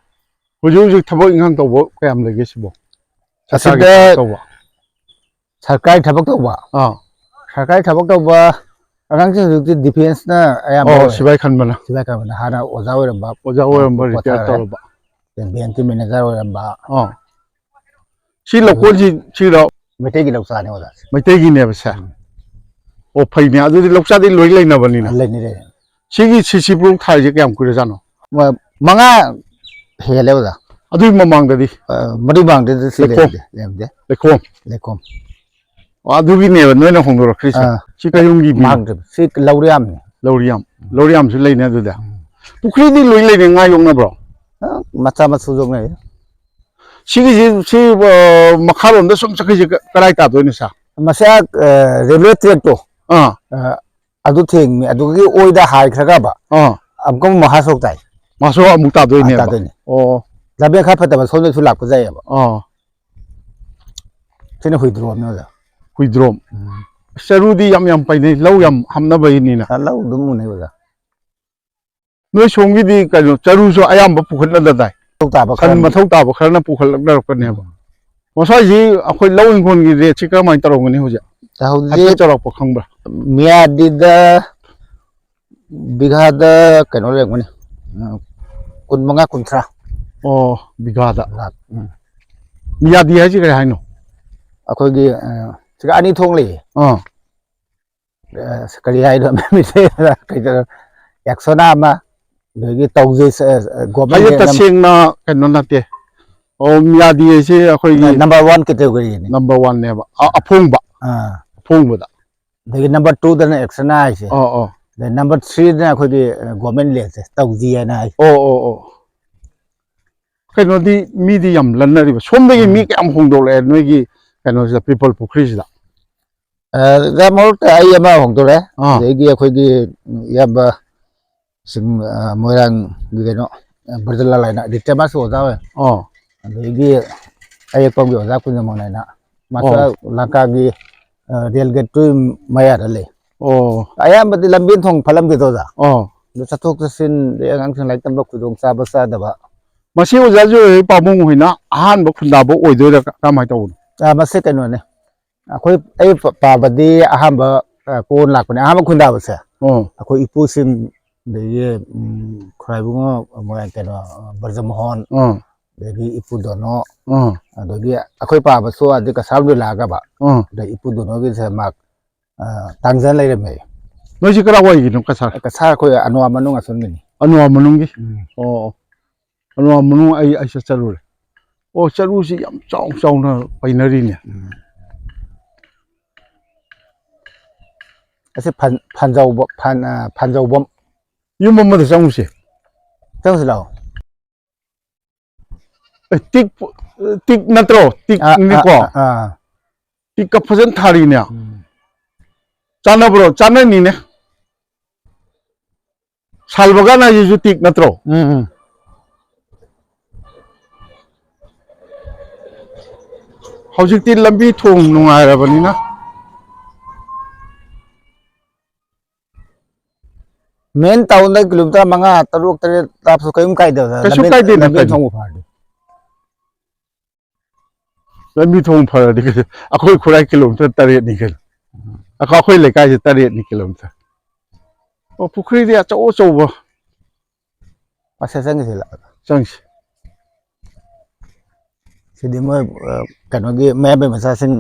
ꯍꯧꯖꯤꯛ ꯍꯧꯖꯤꯛ ꯊꯕꯛ ꯏꯪꯈꯥꯡ ꯇꯧꯕ ꯀꯌꯥꯝ ꯂꯩꯒꯦ ꯁꯤꯕꯣ? ꯁꯔꯀꯥꯔꯒꯤ ꯑꯁꯤꯗ ꯊꯕꯛ ꯇꯧꯕ? ꯁꯔꯀꯥꯔꯒꯤ ꯊꯕꯛ ꯇꯧꯕ? ꯑꯥ꯫ ꯁꯔꯀꯥꯔꯒꯤ ꯊꯕꯛ ꯇꯧꯕ ꯑꯉꯥꯡꯁꯤꯡ ꯍꯧꯖꯤꯛꯇꯤ defenceꯅ ꯑꯌꯥꯝꯕ ꯑꯣ, ꯑꯣꯏꯔꯦ꯫ ꯁꯤꯐꯥꯏ ꯈꯟꯕꯅ꯫ ꯁꯤꯐꯥꯏ ꯈꯟꯕꯅ꯫ ꯍꯥꯟꯅ ꯑꯣꯖꯥ ꯑꯣꯏꯔꯝꯕ, ꯑꯣꯖꯥ ꯑꯣꯏꯔꯝꯕ, ꯄꯣꯊꯥꯔꯦ꯫ Retire ꯇꯧꯔꯕ꯫ Bankꯀꯤ manager ꯑꯣꯏꯔꯝꯕ꯫ ꯑꯥ꯫ ꯁꯤ ꯂꯧꯀꯣꯟꯁꯤ ꯁꯤꯔꯣ? ꯃꯩꯇꯩꯒꯤ ꯂꯧꯆꯥꯅꯤ ꯑꯣꯖꯥ꯫ ꯃꯩꯇꯩꯒꯤꯅꯦꯕ ꯁꯦ? ꯎꯝ꯫ ꯑꯣ, ꯐꯩꯅꯦ꯫ ꯑꯗꯨꯗꯤ ꯂꯧꯆꯥꯗꯤ ꯂꯣꯏ ꯂꯩꯅꯕꯅꯤꯅ꯫ ꯂꯩꯅꯤ, ꯂꯩꯅꯤ꯫ ꯁꯤꯒꯤ ꯁꯤ ꯁꯤꯕ꯭ꯔꯨꯡ ꯊꯥꯔꯤꯁꯦ ꯀꯌꯥꯝ ꯀꯨꯏꯔꯖꯥꯠꯅꯣ? ꯃ-, ꯃꯉꯥ ꯍꯦꯜꯂꯦ ꯑꯣꯖꯥ꯫ ꯑꯗꯨꯒꯤ ꯃꯃꯥꯡꯗꯗꯤ? ꯑ, ꯃꯗꯨꯒꯤ ꯃꯃꯥꯡꯗꯗꯤ ꯁꯤ ꯂꯩꯈꯣꯝ? ꯂꯩꯔꯝꯗꯦ, ꯂꯩꯔꯝꯗꯦ꯫ ꯂꯩꯈꯣꯝ? ꯂꯩꯈꯣꯝ꯫ ꯑꯣ, ꯑꯗꯨꯒꯤꯅꯦꯕ ꯅꯣꯏꯅ ꯍꯣꯡꯗꯣꯔꯛꯈ꯭ꯔꯤꯁꯦ? ꯑꯥ꯫ ꯁꯤ ꯀꯩꯌꯨꯝꯒꯤ ꯃꯤꯅꯣ? ꯃꯥꯡꯗ꯭ꯔꯤꯕ꯫ ꯁꯤ ꯂꯧꯔꯤꯌꯥꯝꯅꯤ꯫ ꯂꯧꯔꯤꯌꯥꯝ꯫ ꯂꯧꯔꯤꯌꯥꯝꯁꯨ ꯂꯩꯅꯦ ꯑꯗꯨꯗ? ꯎꯝ꯫ ꯄꯨꯈ꯭ꯔꯤꯗꯤ ꯂꯣꯏ ꯂꯩꯅꯦ, ꯉꯥ ꯌꯣꯛꯅꯕ꯭ꯔꯣ? ꯑ, ꯃꯆꯥ ꯃꯁꯨ ꯌꯣꯛꯅꯩ꯫ ꯁꯤꯒꯤꯁꯤ, ꯁꯤ, ꯑ, ꯃꯈꯥꯔꯣꯝꯗ ꯁꯨꯝ ꯆꯠꯈ꯭ꯔꯤꯁꯦ ꯀ-, ꯀꯗꯥꯏ ꯇꯥꯗꯣꯏꯅꯣ ꯁꯥꯔ? ꯃꯁꯤ, ꯑ, railway trackꯇꯣ꯫ ꯑꯥ꯫ ꯑ, ꯑꯗꯨ ꯊꯦꯡꯉꯤ, ꯑꯗꯨꯒꯤ ꯑꯣꯏꯗ ꯍꯥꯏꯈ꯭ꯔꯒꯕ ꯑꯥ꯫ ꯑꯃꯨꯛꯀ ꯑꯃꯨꯛ ꯃꯍꯥ ꯁꯣꯛ ꯇꯥꯏ꯫ ꯃꯍꯥ ꯁꯣꯛ ꯑꯃꯨꯛ ꯇꯥꯗꯣꯏꯅꯦꯕ꯫ ꯑꯥ, ꯇꯥꯗꯣꯏꯅꯦ꯫ ꯑꯣ꯫ ꯂꯝꯕꯦꯟ ꯈꯔ ꯐꯠꯇꯕ ꯁꯣꯝꯗꯁꯨ ꯂꯥꯛꯄ ꯌꯥꯏꯌꯦꯕ꯫ ꯑꯥ꯫ ꯁꯤꯅ ꯍꯨꯏꯗ꯭ꯔꯣꯝꯅꯦ ꯑꯣꯖꯥ꯫ ꯍꯨꯏꯗ꯭ꯔꯣꯝ꯫ ꯎꯝ꯫ ꯆꯔꯨꯗꯤ ꯌꯥꯝ ꯌꯥꯝ ꯄꯩꯅꯩ, ꯂꯧ ꯌꯥꯝ ꯍꯥꯞꯅꯕꯩꯅꯤꯅ꯫ ꯑꯥ, ꯂꯧ ꯑꯗꯨꯝ ꯎꯅꯩ ꯑꯣꯖꯥ꯫ ꯅꯣꯏ ꯁꯣꯝꯒꯤꯗꯤ ꯀꯩꯅꯣ, ꯆꯔꯨꯁꯨ ꯑꯌꯥꯝꯕ ꯄꯨꯈꯠꯅꯗꯗꯥꯏ? ꯃꯊꯧ ꯇꯥꯕ ꯁꯟ ꯈꯔ꯫ ꯃꯊꯧ ꯇꯥꯕ ꯈꯔꯅ ꯄꯨꯈꯠꯂꯛꯅꯔꯛꯄꯅꯦꯕ꯫ ꯎꯝ꯫ ꯃꯁꯥꯏꯁꯤ ꯑꯩꯈꯣꯏ ꯂꯧ ꯏꯪꯈꯣꯜꯒꯤ rateꯁꯤ ꯀꯔꯝꯍꯥꯏꯅ ꯇꯧꯔꯝꯒꯅꯤ ꯍꯧꯖꯤꯛ? ꯍꯧꯖꯤꯛ ꯍꯥꯏꯐꯦꯠ ꯆꯥꯎꯔꯥꯛꯄ ꯈꯪꯕ꯭ꯔꯥ? ꯃꯤꯌꯥꯗꯤꯗ ꯕꯤꯘꯥꯗ ꯀꯩꯅꯣ ꯂꯩꯔꯝꯒꯅꯤ, ꯎꯝ, ꯀꯨꯟꯃꯉꯥ, ꯀꯨꯟꯊ꯭ꯔꯥ꯫ ꯑꯣ, ꯕꯤꯘꯥꯗ꯫ ꯂꯥꯛ, ꯎꯝ꯫ ꯃꯤꯌꯥꯗꯤ ꯍꯥꯏꯁꯤ ꯀꯔꯤ ꯍꯥꯏꯅꯣ? ꯑꯩꯈꯣꯏꯒꯤ, ꯑ, ꯁꯤꯒ ꯑꯅꯤ ꯊꯣꯛ ꯂꯩꯌꯦ꯫ ꯑꯥ꯫ ꯑ, ꯀꯔꯤ ꯍꯥꯏꯅꯣ? ꯃꯩꯇꯩꯗ ꯀꯩꯗꯧꯔ-, ꯌꯥꯛꯁꯣꯅꯥ ꯑꯃ, ꯑꯗꯒꯤ ꯇꯧꯖꯩ, ꯑ, ꯑ, government ꯑꯃ꯫ ꯇꯁꯦꯡꯅ ꯀꯩꯅꯣ ꯅꯠꯇꯦ꯫ ꯑꯣ, ꯃꯤꯌꯥꯗꯤ ꯍꯥꯏꯁꯦ ꯑꯩꯈꯣꯏꯒꯤ ꯅꯝꯕꯔ ꯋꯥꯟ ꯀꯦꯇꯦꯒꯣꯔꯤꯅꯤ꯫ ꯅꯝꯕꯔ ꯋꯥꯟꯅꯦꯕ, ꯑ- ꯑꯐꯣꯡꯕ, ꯑꯥ ꯑꯐꯣꯡꯕꯗ꯫ ꯑꯗꯒꯤ ꯅꯝꯕꯔ ꯇꯨꯗꯅ ꯑꯦꯛꯁꯅꯥ ꯍꯥꯏꯁꯦ꯫ ꯑꯣ ꯑꯣ꯫ ꯑꯗꯩ ꯅꯝꯕꯔ ꯊ꯭ꯔꯤꯗꯅ ꯑꯩꯈꯣꯏꯒꯤ ꯒꯣꯔꯃꯦꯟ ꯂꯦꯟꯁꯦ ꯇꯧꯁꯤ ꯍꯥꯏꯅ ꯍꯥꯏ꯫ ꯑꯣ ꯑꯣ ꯑꯣ꯫ ꯀꯩꯅꯣꯗꯤ ꯃꯤꯗꯤ ꯌꯥꯝ ꯂꯟꯅꯔꯤꯕ꯫ ꯁꯣꯝꯗꯒꯤ ꯃꯤ ꯀꯌꯥꯝ ꯍꯣꯡꯗꯣꯛꯂꯛꯑꯦ ꯅꯣꯏꯒꯤ ꯀꯩꯅꯣꯁꯤꯗ, ꯄꯤꯄꯜ ꯄꯨꯈ꯭ꯔꯤꯁꯤꯗ? ꯑ, ꯃꯔꯛꯇ ꯑꯩ ꯑꯃ ꯍꯣꯡꯗꯣꯔꯛꯑꯦ꯫ ꯑꯥ꯫ ꯑꯗꯒꯤ ꯑꯩꯈꯣꯏꯒꯤ ꯏꯌꯥꯝꯕ ꯁꯤꯡ, ꯑ, ꯃꯣꯏꯔꯥꯡꯒꯤ ꯀꯩꯅꯣ, ꯑ, ꯕ꯭ꯔꯖꯂꯥꯜ ꯍꯥꯏꯅ ꯔꯤꯇꯦꯃꯥꯁ ꯑꯣꯖꯥ ꯑꯣꯏ꯫ ꯑꯣ꯫ ꯑꯗꯒꯤ ꯑꯌꯦꯛꯄꯝꯒꯤ ꯑꯣꯖꯥ ꯀꯨꯟꯖꯃꯣꯟ ꯍꯥꯏꯅ ꯃꯥꯁꯨ ꯑꯣ꯫ ꯂꯪꯀꯥꯒꯤ, ꯑ, ꯔꯦꯜ ꯒꯦꯠꯇꯨꯒꯤ ꯃꯌꯥꯗ ꯂꯩ꯫ ꯑꯣ꯫ ꯑꯌꯥꯝꯕꯗꯤ ꯂꯝꯕꯤ ꯊꯣꯡ ꯐꯠꯂꯝꯗꯦꯗꯣ ꯑꯣꯖꯥ꯫ ꯑꯣ꯫ ꯑꯗꯨ ꯆꯠꯊꯣꯛ ꯆꯠꯁꯤꯟ, ꯑꯗꯩ ꯑꯉꯥꯡꯁꯤꯡ ꯂꯥꯏꯔꯤꯛ ꯇꯝꯕ ꯈꯨꯗꯣꯡ ꯆꯥꯕ ꯆꯥꯗꯕ꯫ ꯃꯁꯤ ꯑꯣꯖꯥꯁꯨ ꯍꯣꯏ ꯄꯥꯕꯨꯡ ꯍꯣꯏꯅ ꯑꯍꯥꯟꯕ ꯈꯨꯟꯗꯥꯕ ꯑꯣꯏꯗꯣꯏꯔꯥ, ꯀ- ꯀꯃꯥꯏꯅ ꯇꯧꯕꯅꯣ? ꯑ, ꯃꯁꯤ ꯀꯩꯅꯣꯅꯦ, ꯑꯩꯈꯣꯏ, ꯑꯩ ꯄ-, ꯄꯥꯕꯗꯤ ꯑꯍꯥꯟꯕ, ꯑ, ꯀꯣꯟ ꯂꯥꯛꯄꯅꯦ꯫ ꯑꯍꯥꯟꯕ ꯈꯨꯟꯗꯥꯕꯁꯦ ꯑꯣ꯫ ꯑꯩꯈꯣꯏ ꯏꯄꯨꯁꯤꯡ, ꯑꯗꯒꯤ, ꯎꯝ, ꯈꯣꯏꯔꯥꯏꯕꯨꯡꯉꯣ, ꯃꯣꯏ ꯀꯩꯅꯣ, ꯑ, ꯕ꯭ꯔꯖꯃꯣꯍꯟ, ꯑꯥ꯫ ꯑꯗꯒꯤ ꯏꯄꯨ ꯗꯣꯅꯣ, ꯑꯥ꯫ ꯑꯗꯒꯤ ꯑꯩꯈꯣꯏ ꯄꯥꯕꯁꯨ ꯑꯗꯩ ꯀꯁꯥꯔ ꯂꯥꯛꯑꯒꯕ, ꯑꯥ꯫ ꯑꯗꯩ ꯏꯄꯨ ꯗꯣꯅꯣꯒꯤꯁꯦ ꯃꯥ, ꯑ, ꯇꯥꯡꯖꯟ ꯂꯩꯔꯝꯃꯦ꯫ ꯅꯣꯏꯁꯤ ꯀꯔꯥꯏꯋꯥꯏꯒꯤꯅꯣ ꯀꯁꯥꯔ? ꯀꯁꯥꯔ ꯑꯩꯈꯣꯏ ꯑꯅꯋꯥ ꯃꯅꯨꯡ ꯑꯁꯣꯝꯗꯅꯤ꯫ ꯑꯅꯋꯥ ꯃꯅꯨꯡꯒꯤ? ꯎꯝ꯫ ꯑꯣ꯫ ꯑꯅꯋꯥ ꯃꯅꯨꯡ ꯑꯩ, ꯑꯩꯁꯦ ꯆꯠꯂꯨꯔꯦ꯫ ꯑꯣ, ꯆꯔꯨꯁꯤ ꯌꯥꯝ ꯆꯥꯎ ꯆꯥꯎꯅ ꯄꯩꯅꯔꯤꯅꯦ꯫ ꯎꯝ꯫ ꯑꯁꯤ ꯐꯟ-, ꯐꯟꯖꯧꯕ-, ꯐꯟ-, ꯑ, ꯐꯟꯖꯧꯕꯝ꯫ ꯌꯨꯝ ꯑꯃꯗ ꯆꯪꯉꯨꯁꯦ꯫ ꯆꯪꯉꯨꯁꯤ ꯂꯥꯛꯑꯣ꯫ ꯑꯦ, ꯇꯤꯛ, ꯇꯤꯛ ꯅꯠꯇ꯭ꯔꯣ? ꯑꯥ, ꯇꯤꯛꯅꯤꯀꯣ? ꯑꯥ, ꯑꯥ, ꯑꯥ꯫ ꯇꯤꯛꯀ ꯐꯖꯅ ꯊꯥꯔꯤꯅꯦ꯫ ꯎꯝ꯫ ꯆꯥꯟꯅꯕ꯭ꯔꯣ? ꯆꯥꯟꯅꯅꯤꯅꯦ꯫ ꯁꯥꯜꯕꯒꯥꯟ ꯍꯥꯏꯁꯤꯁꯨ ꯇꯤꯛ ꯅꯠꯇ꯭ꯔꯣ? ꯎꯝ, ꯎꯝ꯫ ꯍꯧꯖꯤꯛꯇꯤ ꯂꯝꯕꯤ ꯊꯣꯡ ꯅꯨꯡꯉꯥꯏꯔꯕꯅꯤꯅ꯫ ꯃꯦꯟ ꯇꯥꯎꯟꯗ ꯀꯤꯂꯣꯃꯤꯇꯔ ꯃꯉꯥ, ꯇꯔꯨꯛ, ꯇꯔꯦꯠ ꯂꯥꯞꯄꯁꯨ ꯀꯔꯤꯝ ꯀꯥꯏꯗꯕ꯫ ꯀꯩꯁꯨ ꯂꯝꯕꯤ, ꯀꯥꯏꯗꯦ, ꯂꯝꯕꯤ ꯀꯩꯅꯣ꯫ ꯊꯣꯡꯕꯨ ꯐꯔꯗꯤ꯫ ꯂꯝꯕꯤ ꯊꯣꯡ ꯐꯔꯗꯤ ꯀꯩꯁꯨ, ꯑꯩꯈꯣꯏ ꯈꯨꯔꯥꯏ ꯀꯤꯂꯣꯃꯤꯇꯔ ꯇꯔꯦꯠꯅꯤ ꯀꯩꯅꯣ꯫ ꯑꯩꯈꯣꯏ, ꯑꯩꯈꯣꯏ ꯂꯩꯀꯥꯏꯁꯦ ꯇꯔꯦꯠꯅꯤ ꯀꯤꯂꯣꯃꯤꯇꯔ꯫ ꯑꯣ, ꯄꯨꯈ꯭ꯔꯤꯗꯤ ꯑꯆꯧ ꯑꯆꯧꯕ꯫ ꯑꯁ, ꯆꯪꯈꯤꯁꯤ ꯂꯥꯛꯑꯣ꯫ ꯆꯪꯁꯤ꯫ ꯁꯤꯗꯤ ꯃꯣꯏ, ꯑ, ꯀꯩꯅꯣꯒꯤ ꯃꯌꯥꯝꯕꯩ ꯃꯆꯥꯁꯤꯡ꯫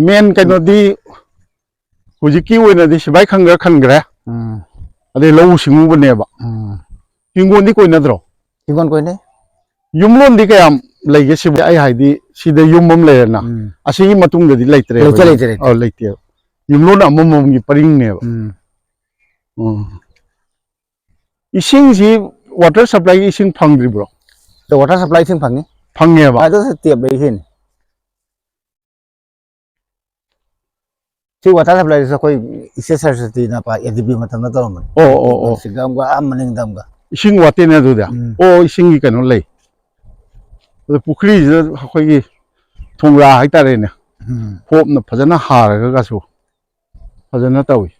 ꯃꯦꯟ ꯀꯩꯅꯣꯗꯤ ꯍꯧꯖꯤꯛꯀꯤ ꯑꯣꯏꯅꯗꯤ ꯁꯤꯐꯥꯏ ꯈꯪꯈ꯭ꯔ ꯈꯟꯈ꯭ꯔꯦ꯫ ꯎꯝ꯫ ꯑꯗꯩ ꯂꯧꯎ ꯁꯤꯡꯎꯕꯅꯦꯕ꯫ ꯎꯝ꯫ ꯍꯤꯡꯒꯣꯜꯗꯤ ꯀꯣꯏꯅꯗ꯭ꯔꯣ? ꯍꯤꯡꯒꯣꯜ ꯀꯣꯏꯅꯩ꯫ ꯌꯨꯝꯂꯣꯟꯗꯤ ꯀꯌꯥꯝ ꯂꯩꯒꯦ ꯁꯤꯕꯨ? ꯑꯩ ꯍꯥꯏꯗꯤ, ꯁꯤꯗ ꯌꯨꯝ ꯑꯃ ꯂꯩꯔꯦꯅ, ꯎꯝ꯫ ꯑꯁꯤꯒꯤ ꯃꯇꯨꯡꯗꯗꯤ ꯂꯩꯇ꯭ꯔꯦꯕ꯫ ꯂꯩꯇꯦ, ꯂꯩꯇꯦ, ꯂꯩꯇꯦ꯫ ꯑꯧ, ꯂꯩꯇꯦꯕ꯫ ꯌꯨꯝꯂꯣꯟ ꯑꯃꯃꯝꯒꯤ ꯄꯔꯤꯡꯅꯦꯕ꯫ ꯎꯝ꯫ ꯎꯝ꯫ ꯏꯁꯤꯡꯁꯤ, water supplyꯒꯤ ꯏꯁꯤꯡ ꯐꯪꯗ꯭ꯔꯤꯕ꯭ꯔꯣ? ꯑꯗꯣ water supply ꯏꯁꯤꯡ ꯐꯪꯉꯤ꯫ ꯐꯪꯉꯦꯕ? ꯑꯗꯨꯁꯨ tap ꯂꯩ ꯏꯁꯤꯡ꯫ ꯁꯤ water supplyꯁꯦ ꯑꯩꯈꯣꯏ ꯏꯆꯦ ꯁꯔꯁꯋꯇꯤꯅ ꯄꯥ-, ADB ꯃꯇꯝꯗ ꯇꯧꯔꯝꯕꯅꯤ꯫ ꯑꯣ, ꯑꯣ, ꯑꯣ꯫ ꯁꯤꯗ ꯑꯃꯒ, ꯑꯥ ꯃꯅꯤꯡꯗ ꯑꯃꯒ꯫ ꯏꯁꯤꯡ ꯋꯥꯠꯇꯦꯅꯦ ꯑꯗꯨꯗꯤ? ꯎꯝ꯫ ꯑꯣ, ꯏꯁꯤꯡꯒꯤ ꯀꯩꯅꯣ ꯂꯩ꯫ ꯑꯗꯨ ꯄꯨꯈ꯭ꯔꯤꯁꯤꯗ ꯑꯩꯈꯣꯏꯒꯤ ꯊꯣꯡꯒ꯭ꯔꯥ ꯍꯥꯏꯇꯥꯔꯦꯅꯦ꯫ ꯎꯝ꯫ ꯄꯣꯞꯅ ꯐꯖꯅ ꯍꯥꯔꯒꯁꯨ ꯐꯖꯅ ꯇꯧꯏ꯫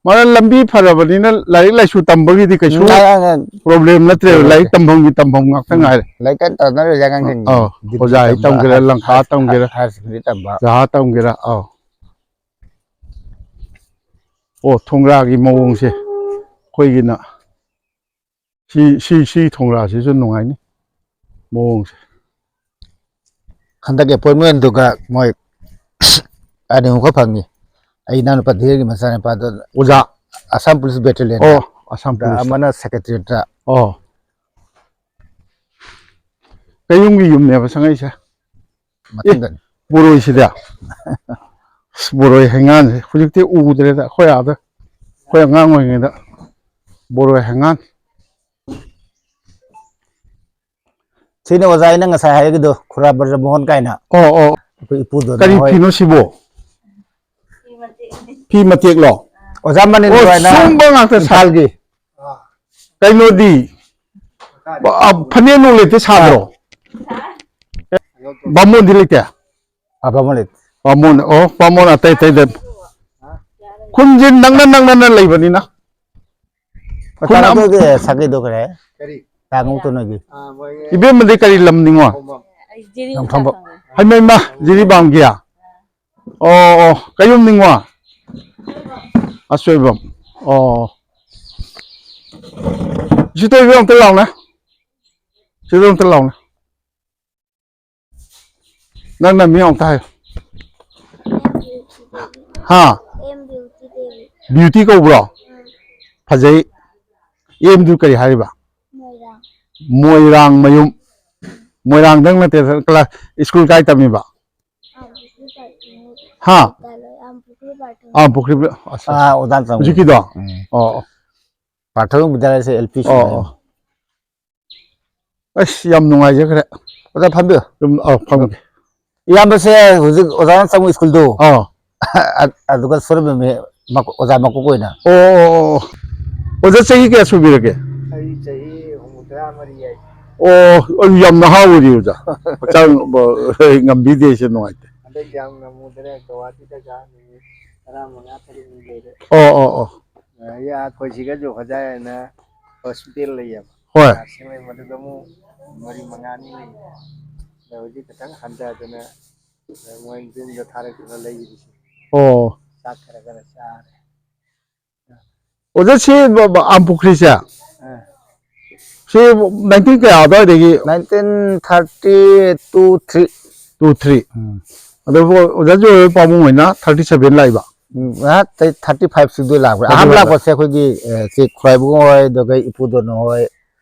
ꯃꯥꯅ ꯂꯝꯕꯤ ꯐꯔꯕꯅꯤꯅ ꯂꯥꯏꯔꯤꯛ ꯂꯥꯏꯁꯨ ꯇꯝꯕꯒꯤꯗꯤ ꯀꯩꯁꯨ ꯎꯝ, ꯑ, ꯑ, ꯑ꯫ Problem ꯅꯠꯇ꯭ꯔꯦꯕ꯫ ꯇꯧꯔꯣꯏ꯫ ꯂꯥꯏꯔꯤꯛ ꯇꯝꯐꯝꯒꯤ ꯇꯝꯐꯝ ꯉꯥꯛꯇ ꯎꯝ꯫ ꯉꯥꯏꯔꯦ꯫ ꯂꯥꯏꯔꯤꯛ ꯀꯟꯅ ꯇꯝꯅꯔꯤꯁꯦ ꯑꯉꯥꯡꯁꯤꯡ꯫ ꯑꯧ, ꯗꯤꯒ꯭ꯔꯤ ꯑꯣꯖꯥ ꯍꯩ ꯇꯝꯕ, ꯇꯝꯒꯦꯔꯥ, ꯍꯥꯏ-, ꯂꯪꯈꯥ ꯍꯥꯏ-, ꯇꯝꯒꯦꯔꯥ, ꯍꯥꯏꯌꯔ ꯁꯦꯀꯦꯟꯗꯔꯤ ꯇꯝꯕ꯫ ꯖꯍꯥ ꯇꯝꯒꯦꯔꯥ, ꯑꯧ꯫ ꯑꯣ, ꯊꯣꯡꯒ꯭ꯔꯥꯒꯤ ꯃꯑꯣꯡꯁꯦ ꯑꯩꯈꯣꯏꯒꯤꯅ ꯁꯤ, ꯁꯤ, ꯁꯤ ꯊꯣꯡꯒ꯭ꯔꯥꯁꯤꯁꯨ ꯅꯨꯡꯉꯥꯏꯅꯤ ꯃꯑꯣꯡꯁꯦ꯫ ꯍꯟꯗꯛ appointmentꯗꯨꯒ ꯃꯣꯏ earning ꯈꯔ ꯐꯪꯉꯤ꯫ ꯑꯩ ꯏꯅꯥꯎꯅꯨꯄꯥ ꯙꯤꯔꯦꯟꯒꯤ ꯃꯆꯥꯅꯨꯄꯥꯗꯣ ꯑꯣꯖꯥ꯫ ꯑꯁꯥꯝ ꯄꯨꯂꯤꯁ ꯕꯦꯇꯦꯂꯤꯌꯟꯗ꯫ ꯑꯣ, ꯑꯁꯥꯝ ꯑꯗ ꯄꯨꯂꯤꯁꯇ꯫ ꯑꯃꯅ ꯁꯦꯀ꯭ꯔꯦꯇꯔꯤꯌꯦꯠꯇ꯫ ꯑꯣ꯫ ꯀꯩꯌꯨꯝꯒꯤ ꯌꯨꯝꯅꯦꯕ ꯁꯉꯩꯁꯦ? ꯃꯊꯪꯗꯅꯤ꯫ ꯕꯣꯔꯣꯏꯁꯤꯗ? ꯑꯁ, ꯕꯣꯔꯣꯏ ꯍꯩꯉꯥꯟꯁꯦ ꯍꯧꯖꯤꯛꯇꯤ ꯎꯗ꯭ꯔꯦꯗ꯫ ꯑꯩꯈꯣꯏ ꯑꯥꯗ, ꯑꯩꯈꯣꯏ ꯑꯉꯥꯡ ꯑꯣꯏꯔꯤꯉꯩꯗ ꯕꯣꯔꯣꯏ ꯍꯩꯉꯥꯟ꯫ ꯁꯤꯅꯤ ꯑꯣꯖꯥ ꯑꯩꯅ ꯉꯁꯥꯏ ꯍꯥꯏꯔꯤꯗꯣ, ꯈꯨꯔꯥ ꯕ꯭ꯔꯖꯃꯣꯍꯟ ꯀꯥꯏꯅ꯫ ꯑꯣ, ꯑꯣ꯫ ꯑꯩꯈꯣꯏ ꯏꯄꯨꯗꯨꯅ ꯀꯔꯤ ꯍꯣꯏ꯫ ꯐꯤꯅꯣ ꯁꯤꯕꯣ? ꯐꯤ ꯃꯇꯦꯛꯂꯣ? ꯑꯣꯖꯥ ꯃꯅꯤꯟ ꯑꯣ, ꯍꯣꯏꯅ ꯁꯨꯝꯕ ꯉꯥꯛꯇ ꯁꯥ-, ꯏꯝꯐꯥꯜꯒꯤ꯫ ꯀꯩꯅꯣꯗꯤ? ꯑ, ꯐꯅꯦꯛ ꯅꯨꯡ ꯂꯩꯇꯦ ꯁꯥꯗ꯭ꯔꯣ? ꯕꯥꯃꯣꯟꯗꯤ ꯂꯩꯇꯦ? ꯑ, ꯕꯥꯃꯣꯟ ꯂꯩꯇꯦ꯫ ꯕꯥꯃꯣꯟ, ꯑꯣ, ꯕꯥꯃꯣꯟ ꯑꯇꯩ ꯑꯇꯩꯗ꯫ ꯈꯨꯟꯁꯦ ꯅꯛꯅ ꯅꯛꯅꯅ ꯂꯩꯕꯅꯤꯅ꯫ ꯈꯨꯟ ꯑꯃ-, ꯃꯆꯥꯅꯨꯄꯤꯒꯤ ꯁꯥꯒꯩꯗꯣ ꯀꯔꯤ ꯍꯥꯏ? ꯀꯔꯤ? ꯇꯥꯡꯉꯧ ꯇꯣꯅꯣꯏꯒꯤ꯫ ꯑꯥ, ꯃꯣꯏꯒꯤ ꯏꯕꯦꯝꯃꯗꯤ ꯀꯔꯤ ꯂꯝꯅꯤꯉꯣ? ꯖꯤꯔꯤ ꯅꯣꯡꯊꯣꯝꯕ꯫ ꯎꯁꯥ ꯈꯪꯉꯦ꯫ ꯍꯩꯃꯩꯃ, ꯖꯤꯔꯤꯕꯥꯝꯒꯤ? ꯑꯣ, ꯑꯣ, ꯀꯩꯌꯨꯝ ꯅꯤꯡꯉꯣ? ꯑꯁꯣꯏꯕꯝ꯫ ꯑꯣ꯫ ꯁꯤ ꯇꯧꯕꯤꯌꯣ ꯑꯝꯇ ꯂꯥꯎꯅꯦ꯫ ꯁꯤꯗ ꯑꯝꯇ ꯂꯥꯎꯅꯦ꯫ ꯅꯪ ꯅꯃꯤꯡ ꯑꯃꯨꯛꯇ ꯍꯥꯏꯌꯨ꯫ ꯍꯥ? M beauty Devi. ꯕ꯭ꯌꯨꯇꯤ ꯀꯧꯕ꯭ꯔꯣ? ꯎꯝ꯫ ꯐꯖꯩ꯫ ꯑꯦꯝꯗꯨ ꯀꯔꯤ ꯍꯥꯏꯔꯤꯕ? ꯃꯣꯏꯔꯥꯡ꯫ ꯃꯣꯏꯔꯥꯡ ꯃꯌꯨꯝ꯫ ꯃꯣꯏꯔꯥꯡꯗꯪ ꯅꯠꯇꯦ, ꯀ꯭ꯂꯥꯁ, ꯁ꯭ꯀꯨꯜ ꯀꯥꯏ ꯇꯝꯃꯤꯕ? ꯑꯥꯝꯄꯣꯛꯄꯤ ꯄ꯭ꯔꯥꯊꯃꯤꯛ ꯍꯥ? ꯕꯤꯗ꯭ꯌꯥꯂꯣꯏ, ꯑꯥꯝꯄꯣꯛꯄꯤ ꯄ꯭ꯔꯥꯊꯃꯤꯛ꯫ ꯑꯥꯝꯄꯣꯛꯄꯤ, ꯑꯁ, ꯑꯥ, ꯑꯣꯖꯥ ꯆꯪꯕ꯫ ꯍꯧꯖꯤꯛꯀꯤꯗꯣ? ꯎꯝ꯫ ꯑꯣ, ꯑꯣ꯫ ꯄ꯭ꯔꯥꯊꯃꯤꯛ ꯕꯤꯗ꯭ꯌꯥꯂꯌꯁꯦ ꯑꯦꯜ ꯄꯤ ꯑꯣ, ꯁ꯭ꯀꯨꯜꯅꯦ꯫ ꯑꯣ꯫ ꯑꯁ, ꯌꯥꯝ ꯅꯨꯡꯉꯥꯏꯖꯈ꯭ꯔꯦ꯫ ꯑꯣꯖꯥ ꯐꯝꯕꯤꯌꯨ꯫ ꯑꯗꯨꯝ, ꯑꯧ, ꯐꯝꯒꯦ꯫ ꯏꯌꯥꯝꯕꯁꯦ ꯍꯧꯖꯤꯛ ꯑꯣꯖꯥꯅ ꯆꯪꯕ ꯁ꯭ꯀꯨꯜꯗꯣ? ꯑꯥ꯫ ꯑ-, ꯑꯗꯨꯒ ꯁꯨꯔꯝꯃꯦ, ꯃ-, ꯑꯣꯖꯥ ꯃꯀꯣꯛ ꯑꯣꯏꯅ꯫ ꯑꯣ, ꯑꯣ, ꯑꯣ, ꯑꯣ꯫ ꯑꯣꯖꯥ ꯆꯍꯤ ꯀꯌꯥ ꯁꯨꯕꯤꯔꯒꯦ? ꯑꯩ ꯆꯍꯤ ꯍꯨꯝꯐꯨꯇꯔꯥ ꯃꯔꯤ ꯌꯥꯏ꯫ ꯑꯣ, ꯑꯗꯨ ꯌꯥꯝ ꯅꯍꯥ ꯑꯣꯏꯔꯤ ꯑꯣꯖꯥ꯫ ꯍꯛꯆꯥꯡ, ꯕ-, ꯉꯝꯕꯤꯗꯦ, ꯑꯩꯁꯦ ꯅꯨꯡꯉꯥꯏꯇꯦ꯫ ꯍꯟꯗꯛ ꯌꯥꯝ ꯉꯝꯃꯨꯗ꯭ꯔꯦ, ꯒꯧꯍꯥꯇꯤꯗ ꯀꯥ ꯅꯨꯃꯤꯠ ꯇꯔꯥꯃꯉꯥ ꯇꯔꯨꯛꯅꯤ ꯂꯩꯔꯦ꯫ ꯑꯣ, ꯑꯣ, ꯑꯣ꯫ ꯑ, ꯑꯩ ꯑꯥ ꯑꯩꯈꯣꯏ ꯁꯤꯒꯁꯨ ꯍꯣꯖꯥꯏ ꯍꯥꯏꯅ ꯍꯣꯁꯄꯤꯇꯦꯜ ꯂꯩꯌꯦꯕ꯫ ꯍꯣꯏ꯫ ꯅꯔꯁꯤꯡ ꯂꯩ, ꯃꯗꯨꯗ ꯑꯃꯨꯛ ꯃꯔꯤ ꯃꯉꯥꯅꯤ ꯂꯩꯔꯦ꯫ ꯑꯗ ꯍꯧꯖꯤꯛ ꯈꯤꯇꯪ ꯍꯟꯊꯗꯅ, ꯑ, ꯃꯣꯏ ꯌꯨꯝꯗ ꯊꯥꯔꯛꯇꯅ ꯂꯩꯔꯤꯁꯦ꯫ ꯑꯣ꯫ ꯆꯥꯛ ꯈꯔ ꯈꯔ ꯆꯥꯔꯦ꯫ ꯑꯣꯖꯥ, ꯁꯤ ꯕ-, ꯕ-, ꯑꯥꯝꯄꯨꯈ꯭ꯔꯤꯁꯦ? ꯑꯥ꯫ ꯁꯤ ꯅꯥꯏꯟꯇꯤꯟ ꯀꯌꯥ ꯑꯗꯨꯋꯥꯏꯗꯒꯤ? Nineteen thirty two three. Two three. Um. ꯑꯗꯨꯕꯨ ꯑꯣꯖꯥꯁꯨ ꯑꯣꯏꯕ ꯄꯥꯕꯨꯡ ꯑꯣꯏꯅ ꯊꯥꯔꯇꯤ ꯁꯚꯦꯟ ꯂꯥꯛꯏꯕ? ꯎꯝ, ꯑ, ꯊꯥꯔꯇꯤ ꯐꯥꯏꯚ ꯁꯨꯗꯣꯏ ꯂꯥꯛꯄ꯭ꯔꯥ? ꯊꯥꯔꯇꯤ ꯐꯥꯏꯚ ꯑꯍꯥꯟꯕ ꯂꯥꯛꯄꯁꯦ ꯑꯩꯈꯣꯏꯒꯤ, ꯑ, ꯁꯤ ꯈꯨꯔꯥꯏꯕꯨꯡ ꯍꯣꯏ, ꯑꯗꯨꯒ ꯏꯄꯨꯗꯣꯟ ꯍꯣꯏ,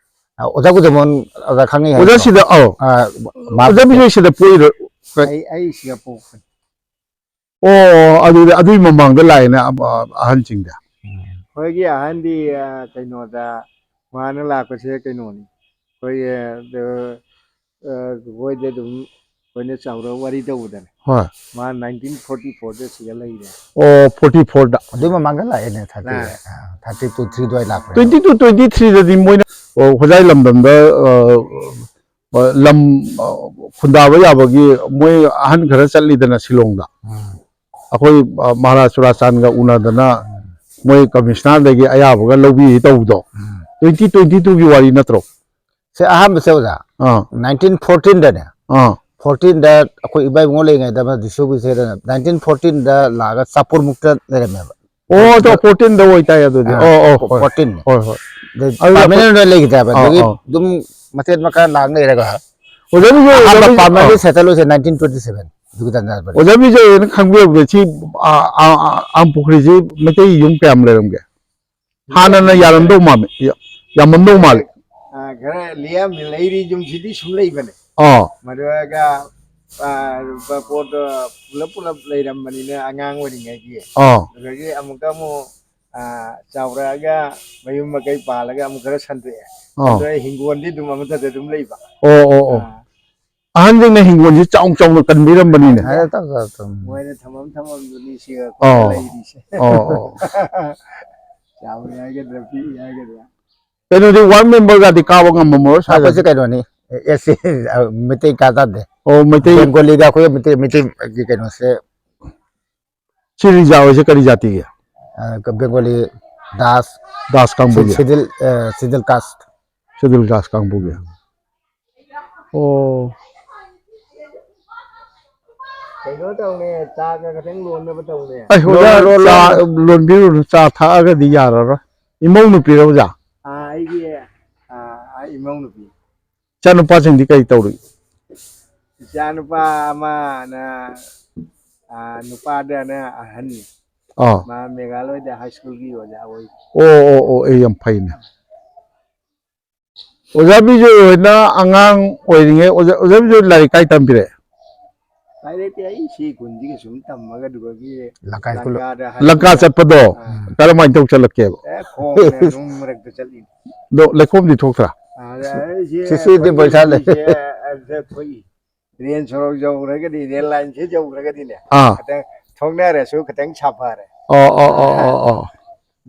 ꯑ, ꯑꯣꯖꯥ ꯒꯨꯖꯃꯣꯍꯟ, ꯑꯣꯖꯥ ꯈꯪꯉꯤ ꯑꯣꯖꯥ ꯍꯥꯏꯕꯗꯣ? ꯁꯤꯗ, ꯑꯧ꯫ ꯑ, ꯃꯥ ꯑꯣꯖꯥ ꯕꯤꯖꯣꯏ ꯁꯤꯗ ꯄꯣꯛꯏꯔꯣ? ꯑꯩ, ꯑꯩ ꯁꯤꯗ ꯄꯣꯛꯄꯅꯤ꯫ ꯑꯣ, ꯑꯗꯨꯗꯤ ꯑꯗꯨꯒꯤ ꯃꯃꯥꯡꯗ ꯂꯥꯛꯑꯦꯅꯦ, ꯑ-, ꯑ-, ꯑꯍꯟꯁꯤꯡꯗ꯫ ꯑꯩꯈꯣꯏꯒꯤ ꯑꯍꯟꯗꯤ, ꯑ, ꯀꯩꯅꯣꯗ, ꯃꯥꯅ ꯂꯥꯛꯄꯁꯦ ꯀꯩꯅꯣꯅꯤ꯫ ꯑꯩꯈꯣꯏꯒꯤ, ꯑ, ꯑ, ꯃꯣꯏꯗꯤ ꯑꯗꯨꯝ ꯑꯩꯈꯣꯏꯅ ꯆꯥꯎꯔ ꯋꯥꯔꯤ ꯇꯧꯕꯗꯅꯦ꯫ ꯍꯣꯏ꯫ ꯃꯥ ꯅꯥꯏꯟꯇꯤꯟ ꯐꯣꯔꯇꯤ ꯐꯣꯔꯗ ꯁꯤꯗ ꯂꯩꯔꯦ꯫ ꯑꯣ, ꯐꯣꯔꯇꯤ ꯐꯣꯔꯗ꯫ ꯑꯗꯨꯏ ꯃꯃꯥꯡꯗ ꯂꯥꯛꯑꯦꯅꯦ, ꯊꯥꯔꯇꯤ, ꯑꯥ꯫ ꯑ, ꯊꯥꯔꯇꯤ ꯇꯨ, ꯊ꯭ꯔꯤ ꯑꯗꯨꯋꯥꯏ ꯂꯥꯛꯄꯅꯦ꯫ ꯇ꯭ꯋꯦꯟꯇꯤ ꯇꯨ, ꯇ꯭ꯋꯦꯟꯇꯤ ꯊ꯭ꯔꯤꯗꯗꯤ ꯃꯣꯏꯅ, ꯑ, ꯍꯣꯖꯥꯏ ꯂꯝꯗꯝꯗ, ꯑ, ꯑ, ꯂꯝ, ꯑ, ꯈꯨꯟꯗꯥꯕ ꯌꯥꯕꯒꯤ ꯃꯣꯏ ꯑꯍꯟ ꯈꯔ ꯆꯠꯂꯤꯗꯅ ꯁꯤꯂꯣꯡꯗ꯫ ꯎꯝ꯫ ꯑꯩꯈꯣꯏ, ꯑ, ꯃꯍꯥꯔꯥꯖ ꯆꯨꯔꯥꯆꯥꯟꯒ ꯎꯅꯗꯅ ꯎꯝ꯫ ꯃꯣꯏ ꯀꯃꯤꯁꯅꯔꯗꯒꯤ ꯑꯌꯥꯕꯒ ꯂꯧꯕꯤꯔꯤ ꯇꯧꯕꯗꯣ꯫ ꯎꯝ꯫ ꯇ꯭ꯋꯦꯟꯇꯤ ꯇ꯭ꯋꯦꯟꯇꯤ ꯇꯨꯒꯤ ꯋꯥꯔꯤ ꯅꯠꯇ꯭ꯔꯣ? ꯁꯦ ꯑꯍꯥꯟꯕꯁꯦ ꯑꯣꯖꯥ, ꯑꯥ꯫ ꯅꯥꯏꯟꯇꯤꯟ ꯐꯣꯔꯇꯤꯟꯗꯅꯦ, ꯑꯥ꯫ ꯐꯣꯔꯇꯤꯟꯗ ꯑꯩꯈꯣꯏ ꯏꯕꯥ ꯏꯕꯨꯡꯉꯣ ꯂꯩꯔꯤꯉꯩꯗ ꯑꯃ ꯗꯤꯁꯨꯕꯤꯁꯦꯗꯅ ꯅꯥꯏꯟꯇꯤꯟ ꯐꯣꯔꯇꯤꯟꯗ ꯂꯥꯛꯑꯒ ꯆꯥꯄꯨꯔꯃꯨꯛꯇ ꯂꯩꯔꯝꯃꯦꯕ꯫ ꯑꯣ, ꯑꯗꯣ ꯐꯣꯔꯇꯤꯟꯗ ꯑꯣꯏꯇꯥꯏ ꯑꯗꯨꯗꯤ꯫ ꯑꯥ, ꯑꯣ, ꯑꯣ, ꯍꯣꯏ꯫ ꯐꯣꯔꯇꯤꯟ꯫ ꯍꯣꯏ, ꯍꯣꯏ꯫ ꯑꯗꯨ ꯑꯗꯨ ꯄꯥꯔꯃꯤꯅꯦꯟ ꯑꯣꯏꯅ ꯂꯩꯈꯤꯗꯦ ꯍꯥꯏꯕ꯫ ꯑꯥ, ꯑꯗꯨꯒꯤ ꯑꯥ꯫ ꯑꯗꯨꯝ ꯃꯆꯦꯠ ꯃꯀꯥ ꯂꯥꯛ ꯂꯩꯔꯒ ꯑꯣꯖꯥ ꯕꯤꯖꯣꯏ ꯑꯍꯥꯟꯕ ꯍꯣꯏ, ꯄꯥꯔꯃꯤꯅꯦꯟ ꯑꯥ꯫ ꯁꯦꯇꯜ ꯑꯣꯏꯁꯦ ꯅꯥꯏꯟꯇꯤꯟ ꯇ꯭ꯋꯦꯟꯇꯤ ꯁꯚꯦꯟ꯫ ꯑꯗꯨꯒꯤ ꯇꯥꯟꯖꯥꯗꯨꯗ꯫ ꯑꯣꯖꯥ ꯕꯤꯖꯣꯏ ꯍꯣꯏꯅ ꯈꯪꯕꯤꯔꯕꯗ ꯁꯤ, ꯑꯥ, ꯑꯥ, ꯑꯥ, ꯑꯥꯝꯄꯨꯈ꯭ꯔꯤꯁꯤ ꯃꯩꯇꯩ ꯌꯨꯝ ꯀꯌꯥꯝ ꯂꯩꯔꯝꯒꯦ? ꯍꯥꯟꯅꯅ ꯌꯥꯔꯝꯗꯧ ꯃꯥꯜꯂꯦ꯫ ꯌꯥ-, ꯌꯥꯝꯃꯝꯗꯧ ꯃꯥꯜꯂꯤ꯫ ꯑꯥ, ꯈꯔ ꯂꯤꯌꯥꯝꯅ ꯂꯩꯔꯤ ꯌꯨꯝꯁꯤꯗꯤ ꯁꯨꯝ ꯂꯩꯕꯅꯦ꯫ ꯑꯥ ꯃꯗꯨꯒ ꯑꯥ, ꯄꯣꯠꯇꯣ ꯄꯨꯂꯞ ꯄꯨꯂꯞ ꯂꯩꯔꯝꯕꯅꯤꯅ ꯑꯉꯥꯡ ꯑꯣꯏꯔꯤꯉꯩꯒꯤ꯫ ꯑꯥ ꯑꯗꯒꯤ ꯑꯃꯨꯛꯀ ꯑꯃꯨꯛ ꯑꯥ, ꯆꯥꯎꯔꯛꯑꯒ ꯃꯌꯨꯝ ꯃꯀꯩ ꯄꯥꯜꯂꯒ ꯑꯃꯨꯛ ꯈꯔ ꯁꯟꯗꯣꯛꯑꯦ꯫ ꯑꯥ ꯑꯗꯣ ꯑꯩ ꯍꯤꯡꯒꯣꯜꯗꯤ ꯑꯗꯨꯝ ꯑꯃꯠꯇꯗ ꯑꯗꯨꯝ ꯂꯩꯕ꯫ ꯑꯣ ꯑꯣ ꯑꯣ ꯑꯥ, ꯑꯍꯟꯁꯤꯡꯅ ꯍꯤꯡꯒꯣꯜꯁꯤ ꯆꯥꯎ ꯆꯥꯎꯅ ꯀꯟꯕꯤꯔꯝꯕꯅꯤꯅꯦ꯫ ꯍꯥꯏꯔ ꯇꯧ ꯇꯧ ꯇꯧ꯫ ꯃꯣꯏꯅ ꯊꯝꯐꯝ ꯊꯝꯐꯝꯗꯨꯅꯤ ꯁꯤ ꯑꯣ꯫ ꯂꯩꯔꯤꯁꯦ꯫ ꯑꯣ ꯑꯣ ꯆꯥꯎꯔꯦ ꯍꯥꯏꯒꯗ꯭ꯔꯥ ꯄꯤꯛꯏ ꯍꯥꯏꯒꯗ꯭ꯔꯥ꯫ ꯀꯩꯅꯣꯗꯤ ꯋꯥꯔꯗ ꯃꯦꯝꯕꯔꯒꯗꯤ ꯀꯥꯕ ꯉꯝꯃꯝꯃꯔꯣꯏ ꯑꯩꯈꯣꯏꯁꯦ ꯁ꯭ꯋꯥꯏꯗꯗꯤ꯫ ꯀꯩꯅꯣꯅꯤ, ꯑꯦꯁ ꯁꯤ, ꯃꯩꯇꯩ ꯀꯥ ꯇꯥꯗꯦ꯫ ꯑꯣ ꯃꯩꯇꯩ ꯕꯦꯡꯒꯣꯂꯤꯒ ꯑꯩꯈꯣꯏ ꯃꯩꯇꯩ ꯃꯩꯇꯩꯒꯤ ꯀꯩꯅꯣꯁꯦ꯫ ꯁꯤ ꯔꯤꯖꯥ ꯍꯣꯏꯁꯦ ꯀꯔꯤ ꯖꯥꯇꯤꯒꯤ? ꯑ, ꯕꯦꯡꯒꯣꯂꯤ ꯗꯥꯁ, ꯗꯥꯁ ꯀꯥꯡꯕꯨꯒꯤ꯫ ꯁꯤꯗꯤꯜ, ꯑ, ꯁꯤꯗꯤꯜ ꯀꯥꯁ꯫ ꯁꯦꯗꯨꯜ ꯀꯥꯁ ꯀꯥꯡꯕꯨꯒꯤ꯫ ꯑꯣ ꯀꯩꯅꯣ ꯇꯧꯅꯦ, ꯆꯥꯒ ꯈꯇꯪ ꯂꯣꯟꯅꯕ ꯇꯧꯅꯦ꯫ ꯑꯩ ꯑꯣꯖꯥ ꯂꯣꯟ, ꯂꯣꯟ, ꯆꯥ ꯂꯣꯟ꯫ ꯂꯣꯟꯕꯤꯔꯨꯅꯨ, ꯆꯥ ꯊꯛꯑꯒꯗꯤ ꯌꯥꯔꯔꯣꯏ꯫ ꯏꯃꯧ ꯅꯨꯄꯤꯔꯣ ꯑꯣꯖꯥ? ꯑꯥ, ꯑꯩꯒꯤ ꯑꯥ, ꯑꯥ, ꯏꯃꯧ ꯅꯨꯄꯤ꯫ ꯏꯆꯥꯅꯨꯄꯥꯁꯤꯡꯗꯤ ꯀꯔꯤ ꯇꯧꯔꯤ? ꯏꯆꯥ ꯅꯨꯄꯥ ꯑꯃꯅ ꯑꯥ, ꯅꯨꯄꯥꯗꯅ ꯑꯍꯟꯅꯤ꯫ ꯑꯥ ꯃꯥ ꯃꯦꯘꯥꯂꯣꯏꯗ ꯍꯥꯏ ꯁ꯭ꯀꯨꯜꯒꯤ ꯑꯣꯖꯥ ꯑꯣꯏ꯫ ꯑꯣ ꯑꯣ ꯑꯣ ꯑꯦ ꯌꯥꯝ ꯐꯩꯅꯦ꯫ ꯑꯣꯖꯥ ꯕꯤꯖꯣꯏ ꯍꯣꯏꯅ ꯑꯉꯥꯡ ꯑꯣꯏꯔꯤꯉꯩ ꯑꯣꯖꯥ ꯑꯣꯖꯥ ꯕꯤꯖꯣꯏ ꯂꯥꯏꯔꯤꯛ ꯀꯥꯏ ꯇꯝꯕꯤꯔꯛꯑꯦ? ꯂꯥꯏꯔꯤꯛꯇꯤ ꯑꯩ ꯁꯤ ꯈꯨꯟꯁꯤꯒꯤ ꯁꯨꯝ ꯇꯝꯃꯒ ꯑꯗꯨꯒ ꯂꯪꯀꯥ ꯁ꯭ꯀꯨꯜ꯫ ꯂꯪꯀꯥꯗ ꯂꯪꯀꯥ ꯍꯥꯏ- ꯆꯠꯄꯗꯣ ꯑꯥ꯫ ꯀꯔꯝꯍꯥꯏꯅ ꯇꯧ ꯆꯠꯂꯛꯀꯦꯕ? ꯑꯦ, ꯈꯣꯡꯅ ꯅꯨꯡ ꯃꯔꯛꯇ ꯆꯠꯂꯤꯅꯤ꯫ ꯑꯗꯣ ꯂꯩꯈꯣꯝꯗꯤ ꯊꯣꯛꯇ꯭ꯔꯥ? ꯑꯥ, ꯑꯩꯁꯦ ꯁꯤꯁꯨ ꯑꯗꯨꯝ ꯑꯩꯈꯣꯏꯒꯤ ꯄꯩꯁꯥ ꯂꯩ꯫ ꯃꯤꯁꯦ, ꯑꯗ ꯑꯩꯈꯣꯏꯒꯤ ꯔꯦꯜ ꯁꯣꯔꯣꯛ ꯌꯧꯈ꯭ꯔꯒꯗꯤ, ꯔꯦꯜ ꯂꯥꯏꯟꯁꯦ ꯌꯧꯈ꯭ꯔꯒꯗꯤꯅꯦ, ꯑꯥ ꯈꯤꯇꯪ ꯊꯣꯛꯅꯔꯁꯨ ꯈꯤꯇꯪ ꯁꯥꯐꯔꯦ꯫ ꯑꯣ ꯑꯣ ꯑꯣ ꯑꯣ ꯑꯣ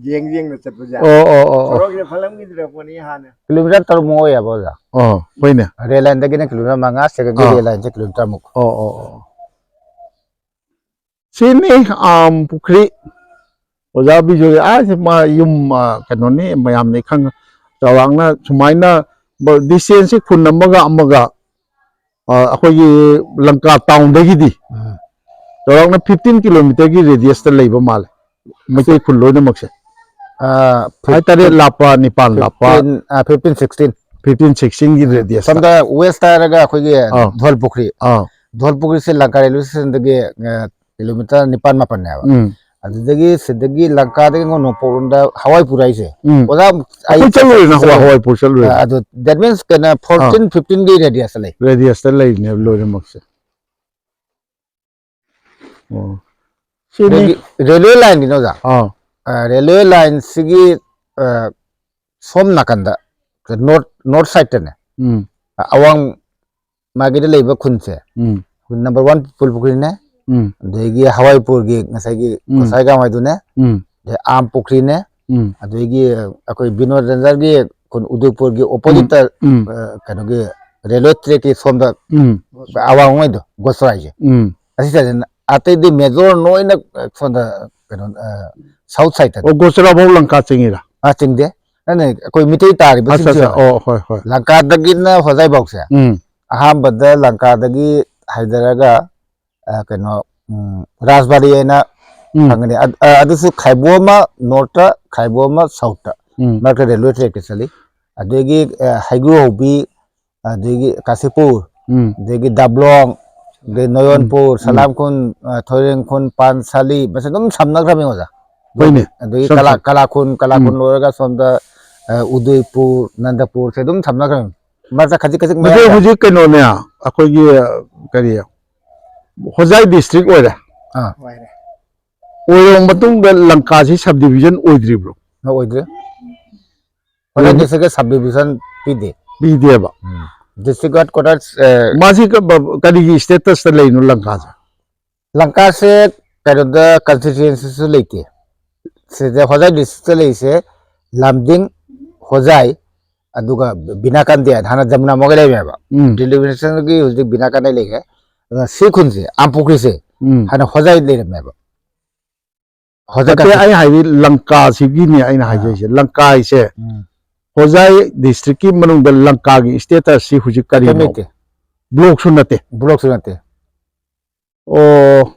ꯌꯦꯡ ꯌꯦꯡꯅ ꯆꯠꯄꯁꯦ꯫ ꯑꯣ ꯑꯣ ꯑꯣ ꯑꯣ ꯁꯣꯔꯣꯛꯁꯦ ꯐꯠꯂꯝꯈꯤꯗ꯭ꯔ ꯄꯣꯠꯅꯤ ꯍꯥꯟꯅ꯫ ꯀꯤꯂꯣꯃꯤꯇꯔ ꯇꯔꯨꯛꯃꯨꯛ ꯑꯣꯏꯌꯦꯕ ꯑꯣꯖꯥ꯫ ꯑꯣ ꯍꯣꯏꯅꯦ꯫ ꯔꯦꯜ ꯂꯥꯏꯟꯗꯒꯤꯅ ꯀꯤꯂꯣꯃꯤꯇꯔ ꯃꯉꯥ, ꯁꯤꯗꯒꯤ ꯑꯥ꯫ ꯔꯦꯜ ꯂꯥꯏꯟꯁꯦ ꯀꯤꯂꯣꯃꯤꯇꯔꯃꯨꯛ꯫ ꯑꯣ ꯑꯣ ꯑꯣ ꯁꯤꯅꯤ ꯑꯥꯝ ꯄꯨꯈ꯭ꯔꯤ꯫ ꯑꯣꯖꯥ ꯕꯤꯖꯣꯏ ꯑꯥ ꯁꯤ ꯃꯥ ꯌꯨꯝ ꯑꯥ, ꯀꯩꯅꯣꯅꯤ ꯃꯌꯥꯝꯅꯤ ꯈꯪ ꯆꯥꯎꯔꯥꯛꯅ ꯁꯨꯃꯥꯏꯅ ꯗꯤꯁꯇꯦꯟꯁꯁꯤ ꯈꯨꯟ ꯑꯃꯒ ꯑꯃꯒ ꯑꯥ, ꯑꯩꯈꯣꯏꯒꯤ ꯂꯪꯀꯥ ꯇꯥꯎꯟꯗꯒꯤꯗꯤ ꯎꯝ꯫ ꯆꯥꯎꯔꯥꯛꯅ ꯐꯤꯐꯇꯤꯟ ꯀꯤꯂꯣꯃꯤꯇꯔꯒꯤ ꯔꯦꯗꯤꯌꯁꯇ ꯂꯩꯕ ꯃꯥꯜꯂꯦ ꯃꯩꯇꯩ ꯈꯨꯜ ꯂꯣꯏꯅꯃꯛꯁꯦ꯫ ꯑꯥ, ꯍꯥꯏ ꯇꯔꯦꯠ ꯂꯥꯞꯄ ꯅꯤꯄꯥꯟ ꯂꯥꯞꯄ ꯐꯤꯐꯇꯤꯟ, ꯑꯥ, ꯐꯤꯐꯇꯤꯟ ꯁꯤꯛꯁꯇꯤꯟ꯫ ꯐꯤꯐꯇꯤꯟ ꯁꯤꯛꯁꯇꯤꯟꯒꯤ ꯔꯦꯗꯤꯌꯁꯇ꯫ ꯁꯣꯝꯗ ꯋꯦꯁꯇ ꯍꯥꯏꯔꯒ ꯑꯩꯈꯣꯏꯒꯤ ꯑꯥ꯫ ꯙꯣꯜ ꯄꯨꯈ꯭ꯔꯤ꯫ ꯑꯥ ꯙꯣꯜ ꯄꯨꯈ꯭ꯔꯤꯁꯦ ꯂꯪꯀꯥ ꯔꯦꯜꯋꯦ ꯁ꯭ꯇꯦꯁꯟꯗꯒꯤ, ꯑ, ꯀꯤꯂꯣꯃꯤꯇꯔ ꯅꯤꯄꯥꯟ ꯃꯥꯄꯟꯅꯦꯕ꯫ ꯎꯝ ꯑꯗꯨꯗꯒꯤ ꯁꯤꯗꯒꯤ ꯂꯪꯀꯥꯗꯒꯤ ꯉꯣ ꯅꯣꯡꯄꯣꯛꯂꯣꯝꯗ ꯍꯋꯥꯏꯄꯨꯔ ꯍꯥꯏꯁꯦ, ꯎꯝ꯫ ꯑꯣꯖꯥ, ꯑꯩ ꯑꯩꯈꯣꯏ ꯆꯠꯂꯨꯔꯦ ꯅꯪ ꯆꯠꯂꯨꯔꯦ꯫ ꯍꯋꯥꯏꯄꯨꯔ ꯆꯠꯂꯨꯔꯦ꯫ ꯑ, ꯑꯗꯨ, that means ꯀꯩꯅꯣ, fourteen, fifteen ꯒꯤ radius ꯇ ꯂꯩ꯫ Radius ꯇ ꯂꯩꯔꯤꯅꯦꯕ ꯂꯣꯏꯅꯃꯛꯁꯦ꯫ ꯑꯣ꯫ ꯁꯤꯅꯤ꯫ ꯑꯗꯒꯤ railway line ꯗꯤꯅꯦ ꯑꯣꯖꯥ꯫ ꯑꯥ꯫ ꯑ, railway line ꯁꯤꯒꯤ, ꯑ, ꯁꯣꯝ ꯅꯥꯀꯟꯗ, north, north side ꯇꯅꯦ꯫ ꯎꯝ꯫ ꯑ, ꯑꯋꯥꯡ ꯃꯥꯏꯀꯩꯗ ꯂꯩꯕ ꯈꯨꯟꯁꯦ, ꯎꯝ꯫ ꯈꯨꯟ number one ꯄꯨꯜ ꯄꯨꯈ꯭ꯔꯤꯅꯦ, ꯎꯝ꯫ ꯑꯗꯒꯤ ꯍꯋꯥꯏꯄꯨꯔꯒꯤ ꯉꯁꯥꯏꯒꯤ ꯎꯝ꯫ ꯒꯣꯁꯥꯏꯒꯥꯡ ꯍꯥꯏꯗꯨꯅꯦ, ꯎꯝ꯫ ꯑꯗꯩ ꯑꯥꯝ ꯄꯨꯈ꯭ꯔꯤꯅꯦ, ꯎꯝ꯫ ꯑꯗꯒꯤ ꯑꯩꯈꯣꯏ ꯕꯤꯅꯣꯗ ꯔꯟꯖꯟꯒꯤ ꯈꯨꯟ ꯎꯗꯣꯏꯄꯨꯔꯒꯤ opposite ꯇ, ꯎꯝ꯫ ꯑ, ꯀꯩꯅꯣꯒꯤ railway track ꯀꯤ ꯁꯣꯝꯗ ꯎꯝ꯫ ꯑꯋꯥꯡ ꯂꯣꯝꯒꯤꯗꯣ, ꯒꯣꯁꯥꯏꯁꯦ꯫ ꯎꯝ꯫ ꯑꯁꯤ side ꯁꯤꯅ, ꯑꯇꯩꯗꯤ major ꯂꯣꯏꯅ ꯁꯣꯝꯗ ꯀꯩꯅꯣ, ꯑ, south side ꯇꯅꯤ꯫ ꯑꯣ, ꯒꯣꯆꯔꯥ ꯐꯥꯎ ꯂꯪꯀꯥ ꯆꯤꯡꯉꯤꯔꯥ? ꯑ, ꯆꯤꯡꯗꯦ꯫ ꯅꯪꯅ ꯑꯩꯈꯣꯏ ꯃꯤꯇꯩ ꯇꯥꯔꯤꯕ ꯑꯠꯆꯥ, ꯑꯠꯆꯥ꯫ ꯁꯤꯡꯁꯦ, ꯑꯣ, ꯍꯣꯏ, ꯍꯣꯏ꯫ ꯂꯪꯀꯥꯗꯒꯤꯅ ꯍꯣꯖꯥꯏꯐꯥꯎꯁꯦ꯫ ꯎꯝ꯫ ꯑꯍꯥꯟꯕꯗ ꯂꯪꯀꯥꯗꯒꯤ ꯍꯥꯏꯊꯔꯒ, ꯑ, ꯀꯩꯅꯣ, ꯎꯝ, ꯔꯥꯖꯕꯥꯔꯤ ꯍꯥꯏꯅ ꯎꯝ꯫ ꯐꯪꯒꯅꯤ꯫ ꯑ-, ꯑ-, ꯑꯗꯨꯁꯨ ꯈꯥꯏꯕꯣꯛ ꯑꯃ north ꯇ, ꯈꯥꯏꯕꯣꯛ ꯑꯃ south ꯇ꯫ ꯎꯝ꯫ ꯃꯔꯛꯇ railway track ꯇ ꯆꯠꯂꯤ꯫ ꯑꯗꯒꯤ, ꯑ, ꯍꯩꯒ꯭ꯔꯨ ꯍꯧꯕꯤ, ꯑꯗꯒꯤ ꯀꯥꯁꯤꯄꯨꯔ, ꯎꯝ꯫ ꯑꯗꯒꯤ ꯗꯥꯕ꯭ꯂꯣꯡ, ꯑꯗꯩ ꯅꯣꯌꯣꯟꯄꯨꯔ, ꯎꯝ꯫ ꯁꯂꯥꯝꯈꯨꯟ, ꯑ, ꯊꯣꯏꯔꯦꯡꯈꯨꯟ, ꯄꯥꯟꯁꯥꯂꯤ, ꯃꯁꯤ ꯑꯗꯨꯝ ꯁꯝꯅꯈ꯭ꯔꯕꯅꯤ ꯑꯣꯖꯥ꯫ ꯍꯣꯏꯅꯦ꯫ ꯑꯗꯒꯤ ꯁꯝ-, ꯀꯂꯥ-, ꯁꯝ-, ꯀꯂꯥꯈꯨꯟ, ꯀꯂꯥꯈꯨꯟ ꯎꯝ꯫ ꯂꯣꯏꯔꯒ ꯁꯣꯝꯗ, ꯑ, ꯎꯗꯣꯏꯄꯨꯔ, ꯅꯟꯗꯄꯨꯔꯁꯦ ꯑꯗꯨꯝ ꯁꯝꯅꯈ꯭ꯔꯕꯅꯤ꯫ ꯃꯔꯛꯇ ꯈꯖꯤꯛ ꯈꯖꯤꯛ ꯃꯁꯤ ꯃꯌꯥꯝ ꯍꯧꯖꯤꯛ ꯀꯩꯅꯣꯅꯦ, ꯑꯩꯈꯣꯏꯒꯤ, ꯀꯔꯤ, ꯍꯣꯖꯥꯏ district ꯑꯣꯏꯔꯦ꯫ ꯑꯥ꯫ ꯑꯣꯏꯔꯕ ꯃꯇꯨꯡꯗ ꯂꯪꯀꯥꯁꯤ subdivision ꯑꯣꯏꯗ꯭ꯔꯤꯕ꯭ꯔꯣ? ꯑꯣꯏꯗ꯭ꯔꯤ꯫ ꯍꯣꯖꯥꯏ ꯑꯣꯏꯗ꯭ꯔꯤ꯫ District ꯀ subdivision ꯄꯤꯗꯦ꯫ ꯄꯤꯗꯦꯕ꯫ ꯎꯝ꯫ District headquarters, ꯑ, ꯃꯥꯁꯤ ꯀ-, ꯕ-, ꯀꯔꯤꯒꯤ status ꯇ ꯂꯩꯅꯣ ꯂꯪꯀꯥꯁꯦ? ꯂꯪꯀꯥꯁꯦ ꯀꯩꯅꯣꯗ constituency ꯁꯨ ꯂꯩꯇꯦ꯫ ꯁꯤꯗ ꯍꯣꯖꯥꯏ district ꯇ ꯂꯩꯔꯤꯁꯦ ꯂꯥꯝꯗꯤꯡ, ꯍꯣꯖꯥꯏ, ꯑꯗꯨꯒ ꯕꯤꯅꯥꯀꯥꯟꯗꯦ ꯍꯥꯏꯅ ꯍꯥꯟꯅ ꯖꯃꯨꯅꯥ ꯃꯣꯏꯒ ꯂꯩꯔꯝꯃꯦꯕ꯫ ꯎꯝ꯫ Delimitation ꯒꯤ ꯍꯧꯖꯤꯛ ꯕꯤꯅꯥꯀꯥꯟꯗꯦ ꯂꯩꯈ꯭ꯔꯦ꯫ ꯑꯗꯨꯅ ꯁꯤ ꯈꯨꯟꯁꯦ, ꯑꯥꯝ ꯄꯨꯈ꯭ꯔꯤꯁꯦ, ꯎꯝ꯫ ꯍꯥꯟꯅ ꯍꯣꯖꯥꯏ ꯂꯩꯔꯝꯃꯦꯕ꯫ ꯍꯣꯖꯥꯏ ꯅꯠꯇꯦ, constituency꯫ ꯑꯩ ꯍꯥꯏꯗꯤ ꯂꯪꯀꯥꯁꯤꯒꯤꯅꯦ ꯑꯩꯅ ꯑꯥ꯫ ꯍꯥꯏꯖꯩꯁꯦ꯫ ꯂꯪꯀꯥ ꯍꯥꯏꯁꯦ ꯎꯝ꯫ ꯍꯣꯖꯥꯏ district ꯀꯤ ꯃꯅꯨꯡꯗ ꯂꯪꯀꯥꯒꯤ status ꯁꯤ ꯍꯧꯖꯤꯛ ꯀꯔꯤꯅꯣ? ꯂꯩꯇꯦ꯫ Block ꯁꯨ ꯅꯠꯇꯦ꯫ Block ꯁꯨ ꯅꯠꯇꯦ꯫ ꯑꯣ,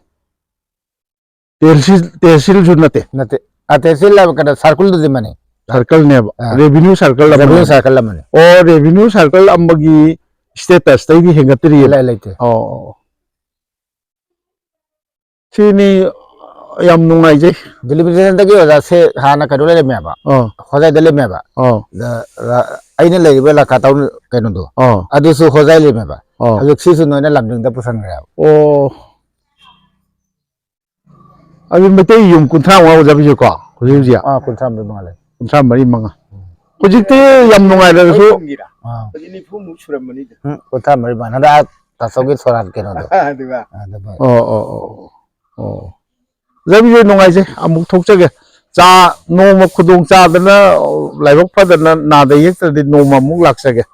ꯇꯦꯍꯁꯤꯜ, ꯇꯦꯍꯁꯤꯜꯁꯨ ꯅꯠꯇꯦ꯫ ꯅꯠꯇꯦ꯫ ꯑ, ꯇꯦꯍꯁꯤꯜ ꯍꯥꯏꯕ ꯀꯩꯅꯣ, circle ꯗꯨꯗꯤ ꯃꯥꯟꯅꯩ꯫ Circle ꯅꯦꯕ꯫ ꯑꯥ꯫ Revenue circle ꯑꯃꯅꯦ꯫ Revenue circle ꯑꯃꯅꯤ꯫ ꯑꯣ, revenue circle ꯑꯃꯒꯤ status ꯇꯩꯗꯤ ꯍꯦꯟꯒꯠꯇ꯭ꯔꯤꯌꯦ꯫ ꯂꯩ-, ꯂꯩꯇꯦ꯫ ꯑꯣ, ꯑꯣ, ꯑꯣ꯫ ꯁꯤꯅꯤ, ꯌꯥꯝ ꯅꯨꯡꯉꯥꯏꯖꯩ꯫ ꯗꯤꯂꯤꯃꯤꯇꯦꯁꯟꯗꯒꯤ ꯑꯣꯖꯥꯁꯦ ꯍꯥꯟꯅ ꯀꯩꯅꯣ ꯂꯩꯔꯝꯃꯦꯕ, ꯑꯥ ꯍꯣꯖꯥꯏꯗ ꯂꯩꯔꯝꯃꯦꯕ꯫ ꯑꯥ ꯑꯗ, ꯑ, ꯑꯩꯅ ꯂꯩꯔꯤꯕ ꯂꯥꯀꯥꯇꯥꯎꯟ ꯀꯩꯅꯣꯗꯣ, ꯑꯥ ꯑꯗꯨꯁꯨ ꯍꯣꯖꯥꯏ ꯂꯩꯔꯝꯃꯦꯕ꯫ ꯑꯥ ꯍꯧꯖꯤꯛ ꯁꯤꯁꯨ ꯅꯣꯏꯅ ꯂꯝꯗꯤꯡꯗ ꯄꯨꯁꯟꯈ꯭ꯔꯦꯕ꯫ ꯑꯣ ꯑꯗꯨ ꯃꯩꯇꯩ ꯌꯨꯝ ꯀꯨꯟꯊ꯭ꯔꯥ ꯃꯉꯥ ꯑꯣꯏꯖꯕꯁꯦꯀꯣ ꯍꯧꯖꯤꯛ ꯍꯧꯖꯤꯛ꯫ ꯑꯥ, ꯀꯨꯟꯊ꯭ꯔꯥ ꯃꯔꯤ ꯃꯉꯥ ꯂꯩ꯫ ꯀꯨꯟꯊ꯭ꯔꯥ ꯃꯔꯤ ꯃꯉꯥ꯫ ꯍꯧꯖꯤꯛꯇꯤ ꯌꯥꯝ ꯅꯨꯡꯉꯥꯏꯔꯒꯁꯨ꯫ ꯑꯥ꯫ ꯍꯧꯖꯤꯛ ꯅꯤꯐꯨꯃꯨꯛ ꯁꯨꯔꯝꯃꯅꯤꯗ꯫ ꯎꯝ, ꯀꯨꯟꯊ꯭ꯔꯥ ꯃꯔꯤ ꯃꯉꯥ꯫ ꯍꯟꯗꯛ ꯇꯥꯆꯧꯒꯤ ꯁꯣꯔꯥꯠ ꯀꯩꯅꯣꯗꯣ꯫ ꯑꯗꯨꯒ ꯑꯗꯨꯒ ꯑꯣ ꯑꯣ ꯑꯣ ꯑꯣ꯫ ꯂꯩꯕꯤꯁꯦ ꯅꯨꯡꯉꯥꯏꯖꯩ꯫ ꯑꯃꯨꯛ ꯊꯣꯛꯆꯒꯦ꯫ ꯆꯥ ꯅꯣꯡꯃ ꯈꯨꯗꯣꯡ ꯆꯥꯗꯅ, ꯂꯥꯏꯕꯛ ꯐꯗꯅ, ꯅꯥꯗ ꯌꯦꯛꯇ꯭ꯔꯗꯤ ꯅꯣꯡꯃ ꯑꯃꯨꯛ ꯂꯥꯛꯆꯒꯦ꯫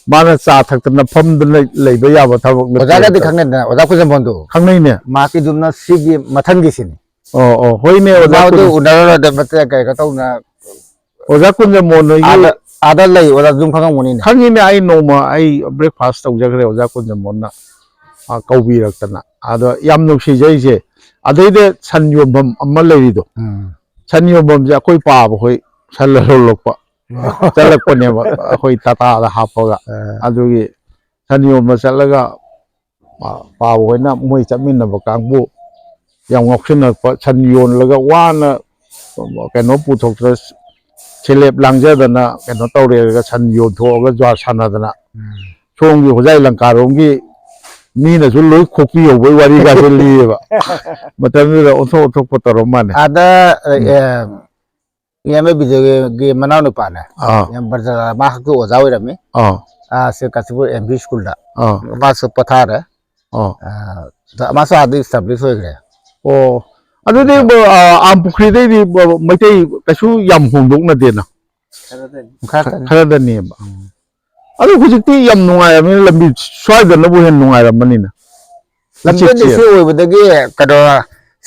ꯃꯥꯅ ꯆꯥ ꯊꯛꯇꯅ ꯐꯝꯗꯅ ꯂꯩꯕ ꯌꯥꯕ ꯊꯕꯛ ꯅꯠꯇꯦ꯫ ꯑꯣꯖꯥꯒꯗꯤ ꯈꯪꯅꯩꯗꯅ, ꯑꯣꯖꯥ ꯈꯨꯖꯟꯕꯣꯟꯗꯣ꯫ ꯈꯪꯅꯩꯅꯦ꯫ ꯃꯍꯥꯛꯀꯤꯗꯨꯝꯅ ꯁꯤꯒꯤ ꯃꯊꯪꯒꯤꯁꯤꯅꯤ꯫ ꯑꯣ ꯑꯣ ꯍꯣꯏꯅꯦ ꯑꯣꯖꯥ ꯃꯥꯗꯨ ꯀꯨꯟ- ꯎꯅꯔꯨꯔꯗꯤ ꯃꯇꯦ ꯀꯩꯅꯣ ꯇꯧꯅ꯫ ꯑꯣꯖꯥ ꯀꯨꯟꯖꯃꯣꯟ ꯍꯣꯏꯒꯤ꯫ ꯑꯥꯗ, ꯑꯥꯗ ꯂꯩ ꯑꯣꯖꯥ ꯑꯗꯨꯝ ꯈꯪꯉꯝꯒꯅꯤꯅꯦ꯫ ꯈꯪꯉꯤꯅꯦ꯫ ꯑꯩ ꯅꯣꯡꯃ ꯑꯩ ꯕ꯭ꯔꯦꯛꯐꯥꯁ ꯇꯧꯖꯈ꯭ꯔꯦ ꯑꯣꯖꯥ ꯀꯨꯟꯖꯃꯣꯟꯅ, ꯑ, ꯀꯧꯕꯤꯔꯛꯇꯅ꯫ ꯑꯗꯣ ꯌꯥꯝ ꯅꯨꯡꯁꯤꯖꯩꯁꯦ꯫ ꯑꯗꯩꯗ ꯁꯟ ꯌꯣꯟꯐꯝ ꯑꯃ ꯂꯩꯔꯤꯗꯣ, ꯎꯝ꯫ ꯁꯟ ꯌꯣꯟꯐꯝꯁꯦ ꯑꯩꯈꯣꯏ ꯄꯥꯕ ꯍꯣꯏ ꯁꯟ ꯂꯧꯔꯛꯄ ꯆꯠꯂꯛꯄꯅꯦꯕ, ꯑꯩꯈꯣꯏ ꯇꯥꯇꯥꯗ ꯍꯥꯞꯄꯒ꯫ ꯑ, ꯑꯗꯨꯒꯤ ꯁꯟ ꯌꯣꯟꯕ ꯆꯠꯂꯒ, ꯄꯥ-, ꯄꯥꯕ ꯍꯣꯏꯅ ꯃꯣꯏ ꯆꯠꯃꯤꯟꯅꯕ ꯀꯥꯡꯕꯨ ꯌꯥꯝ ꯉꯥꯎꯁꯤꯟꯅꯔꯛꯄ, ꯁꯟ ꯌꯣꯜꯂꯒ ꯋꯥꯅ ꯀꯩꯅꯣ ꯄꯨꯊꯣꯛꯇꯅ, ꯁꯦꯂꯦꯞ ꯂꯥꯡꯖꯗꯅ ꯀꯩꯅꯣ ꯇꯧꯔꯦꯒ, ꯁꯟ ꯌꯣꯟꯊꯣꯛꯑꯒ ꯖ꯭ꯋꯥꯔ ꯁꯥꯟꯅꯗꯅ, ꯎꯝ꯫ ꯁꯣꯝꯒꯤ ꯍꯣꯖꯥꯏ ꯂꯪꯀꯥꯔꯣꯝꯒꯤ ꯃꯤꯅꯁꯨ ꯂꯣꯏ ꯈꯣꯛꯄꯤꯍꯧꯕꯒꯤ ꯋꯥꯔꯤꯒꯁꯨ ꯂꯤꯌꯦꯕ꯫ ꯃꯇꯝꯗꯨꯗ ꯑꯣꯟꯊꯣꯛ ꯑꯣꯟꯊꯣꯛꯄ ꯇꯧꯔꯝ ꯃꯥꯜꯂꯦ꯫ ꯑꯥꯗ, ꯎꯝ꯫ ꯑꯦ, ꯏꯌꯥꯝꯕ ꯕꯤꯖꯣꯏꯒꯤ ꯃꯅꯥꯎ ꯅꯨꯄꯥꯅꯦ, ꯑꯥ ꯌꯥꯝ ꯕ꯭ꯔꯖ-, ꯃꯍꯥꯛꯁꯨ ꯑꯣꯖꯥ ꯑꯣꯏꯔꯝꯃꯤ꯫ ꯑꯥ ꯑꯥ, ꯁꯤ ꯀꯥꯟꯆꯤꯄꯨꯔ ꯑꯦꯝ ꯚꯤ ꯁ꯭ꯀꯨꯜꯗ꯫ ꯑꯥ ꯃꯥꯁꯨ ꯄꯣꯊꯥꯔꯦ꯫ ꯑꯥ ꯑꯥ, ꯃꯥꯁꯨ ꯑꯥꯗ ꯏꯁꯇꯥꯕ꯭ꯂꯤꯁ ꯑꯣꯏꯈ꯭ꯔꯦ꯫ ꯑꯣ ꯑꯗꯨꯗꯤ, ꯑ, ꯑꯥꯝ ꯄꯨꯈ꯭ꯔꯤꯗꯩꯗꯤ, ꯑ, ꯃꯩꯇꯩ ꯀꯩꯁꯨ ꯌꯥꯝ ꯍꯣꯡꯗꯣꯛꯅꯗꯦꯅ꯫ ꯃꯈꯥ ꯇꯟ-, ꯈꯔꯗꯅꯦꯕ꯫ ꯎꯝ꯫ ꯑꯗꯨ ꯍꯧꯖꯤꯛꯇꯤ ꯌꯥꯝ ꯅꯨꯡꯉꯥꯏꯔꯕꯅꯤꯅ, ꯂꯝꯕꯤ ꯁ꯭ꯋꯥꯏꯗꯅꯕꯨ ꯍꯦꯟꯅ ꯅꯨꯡꯉꯥꯏꯔꯝꯃꯅꯤꯅ꯫ ꯂꯝꯖꯦꯟꯗꯤ ꯏꯆꯤꯛ ꯁꯤ ꯆꯤꯛꯑꯦ꯫ ꯑꯣꯏꯕꯗꯒꯤ ꯀꯩꯅꯣ,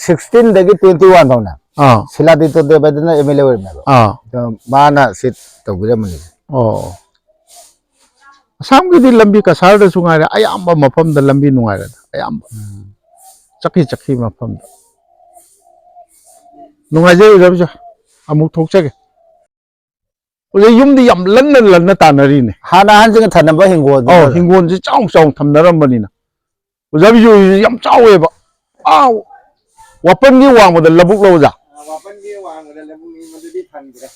ꯁꯤꯛꯁꯇꯤꯟꯗꯒꯤ ꯇ꯭ꯋꯦꯟꯇꯤ ꯋꯥꯟ ꯐꯥꯎꯅꯦ꯫ ꯑꯥ ꯁꯤꯂꯥꯗꯤꯇꯣ ꯗꯦꯕꯗꯅ ꯑꯦꯝ ꯑꯦꯜ ꯑꯦ ꯑꯣꯏꯔꯝꯃꯦꯕ꯫ ꯑꯥ ꯑꯗꯣ ꯃꯥꯅ ꯁꯤ ꯇꯧꯕꯤꯔꯝꯕꯅꯤ꯫ ꯑꯣ ꯑꯁꯥꯝꯒꯤꯗꯤ ꯂꯝꯕꯤ ꯀꯁꯥꯔꯗꯁꯨ ꯉꯥꯏꯔꯦ, ꯑꯌꯥꯝꯕ ꯃꯐꯝꯗ ꯂꯝꯕꯤ ꯅꯨꯡꯉꯥꯏꯔꯦꯗ, ꯑꯌꯥꯝꯕ꯫ ꯆꯠꯈꯤ ꯆꯠꯈꯤ ꯃꯐꯝꯗ꯫ ꯅꯨꯡꯉꯥꯏꯖꯩ ꯑꯣꯖꯥ ꯕꯤꯖꯣꯏ꯫ ꯑꯃꯨꯛ ꯊꯣꯛꯆꯒꯦ꯫ ꯑꯣꯖꯥ ꯌꯨꯝꯗꯤ ꯌꯥꯝ ꯂꯟꯅ ꯂꯟꯅ ꯇꯥꯟꯅꯔꯤꯅꯦ꯫ ꯍꯥꯟꯅ ꯑꯍꯟꯁꯤꯡꯅ ꯊꯅꯝꯕ ꯍꯤꯡꯒꯣꯜꯗꯨ ꯑꯧ ꯅꯠꯇ꯭ꯔꯣ? ꯍꯤꯡꯒꯣꯜꯁꯦ ꯆꯥꯎ ꯆꯥꯎ ꯊꯝꯅꯔꯝꯕꯅꯤꯅ꯫ ꯑꯣꯖꯥ ꯕꯤꯖꯣꯏꯁꯦ ꯌꯥꯝ ꯆꯥꯎꯋꯦꯕ꯫ ꯑꯥꯎ ꯋꯥꯄꯟꯒꯤ ꯋꯥꯡꯃꯗ ꯂꯧꯕꯨꯛ ꯂꯧꯖꯥ? ꯑ, ꯋꯥꯄꯟꯒꯤ ꯋꯥꯡꯃꯗ ꯂꯧꯕꯨꯛꯅꯤ, ꯃꯗꯨꯗꯤ ꯐꯪꯗ꯭ꯔꯦ꯫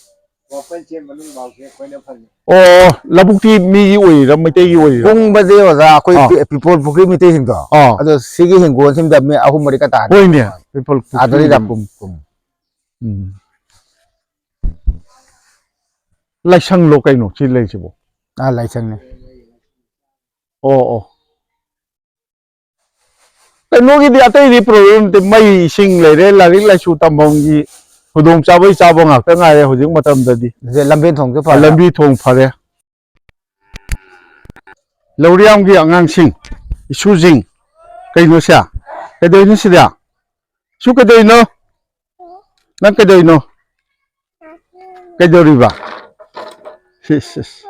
ꯋꯥꯄꯟꯁꯦ ꯃꯅꯨꯡ ꯐꯥꯎꯁꯦ ꯑꯩꯈꯣꯏꯅ ꯐꯪꯉꯤ꯫ ꯑꯣ, ꯂꯧꯕꯨꯛꯇꯤ ꯃꯤꯒꯤ ꯑꯣꯏꯔꯤꯔꯥ, ꯃꯩꯇꯩꯒꯤ ꯑꯣꯏꯔꯤꯔꯥ? ꯀꯨꯡꯕꯁꯦ ꯑꯣꯖꯥ, ꯑꯩꯈꯣꯏ ꯑꯥ꯫ ꯄꯤ-, ꯄꯤꯄꯣꯜ ꯄꯨꯈ꯭ꯔꯤ ꯃꯤꯇꯩꯁꯤꯡꯗꯣ꯫ ꯑꯥ꯫ ꯑꯗꯣ ꯁꯤꯒꯤ ꯍꯤꯡꯒꯣꯜꯁꯤꯃꯗ ꯃꯤ ꯑꯍꯨꯝ ꯃꯔꯤ ꯈꯛꯇ ꯍꯥꯟꯅ꯫ ꯍꯣꯏꯅꯦ, ꯄꯤꯄꯣꯜ ꯄꯨꯈ꯭ꯔꯤ ꯑꯗꯨꯗꯤ ꯌꯥꯝ ꯃꯤꯇꯩ꯫ ꯀꯨꯝ-, ꯀꯨꯝ꯫ ꯎꯝ꯫ ꯂꯥꯏꯁꯪꯂꯣ ꯀꯩꯅꯣ ꯁꯤ ꯂꯩꯁꯤꯕꯣ? ꯑꯥ, ꯂꯥꯏꯁꯪꯅꯦ꯫ ꯑꯣ, ꯑꯣ꯫ ꯀꯩꯅꯣꯒꯤꯗꯤ ꯑꯇꯩꯗꯤ problem ꯂꯩꯇꯦ, ꯃꯩ ꯏꯁꯤꯡ ꯂꯩꯔꯦ, ꯂꯥꯏꯔꯤꯛ ꯂꯥꯏꯁꯨ ꯇꯝꯐꯝꯒꯤ ꯈꯨꯗꯣꯡ ꯆꯥꯕꯩ ꯆꯥꯕ ꯉꯥꯛꯇ ꯉꯥꯏꯔꯦ ꯍꯧꯖꯤꯛ ꯃꯇꯝꯗꯗꯤ꯫ ꯍꯧꯖꯤꯛ ꯂꯝꯕꯤ ꯊꯣꯡꯁꯨ ꯐꯔꯦ꯫ ꯂꯝꯕꯤ ꯊꯣꯡ ꯐꯔꯦ꯫ ꯂꯧꯔꯤꯌꯥꯝꯒꯤ ꯑꯉꯥꯡꯁꯤꯡ, ꯏꯁꯨꯁꯤꯡ, ꯀꯩꯅꯣꯁꯦ? ꯀꯩꯗꯧꯔꯤꯅꯣ ꯁꯤꯗ? ꯁꯨ ꯀꯩꯗꯧꯔꯤꯅꯣ? ꯅꯪ ꯀꯩꯗꯧꯔꯤꯅꯣ? ꯀꯩꯗꯧꯔꯤꯕ? ꯁꯤ, ꯁꯤ, ꯁꯤ꯫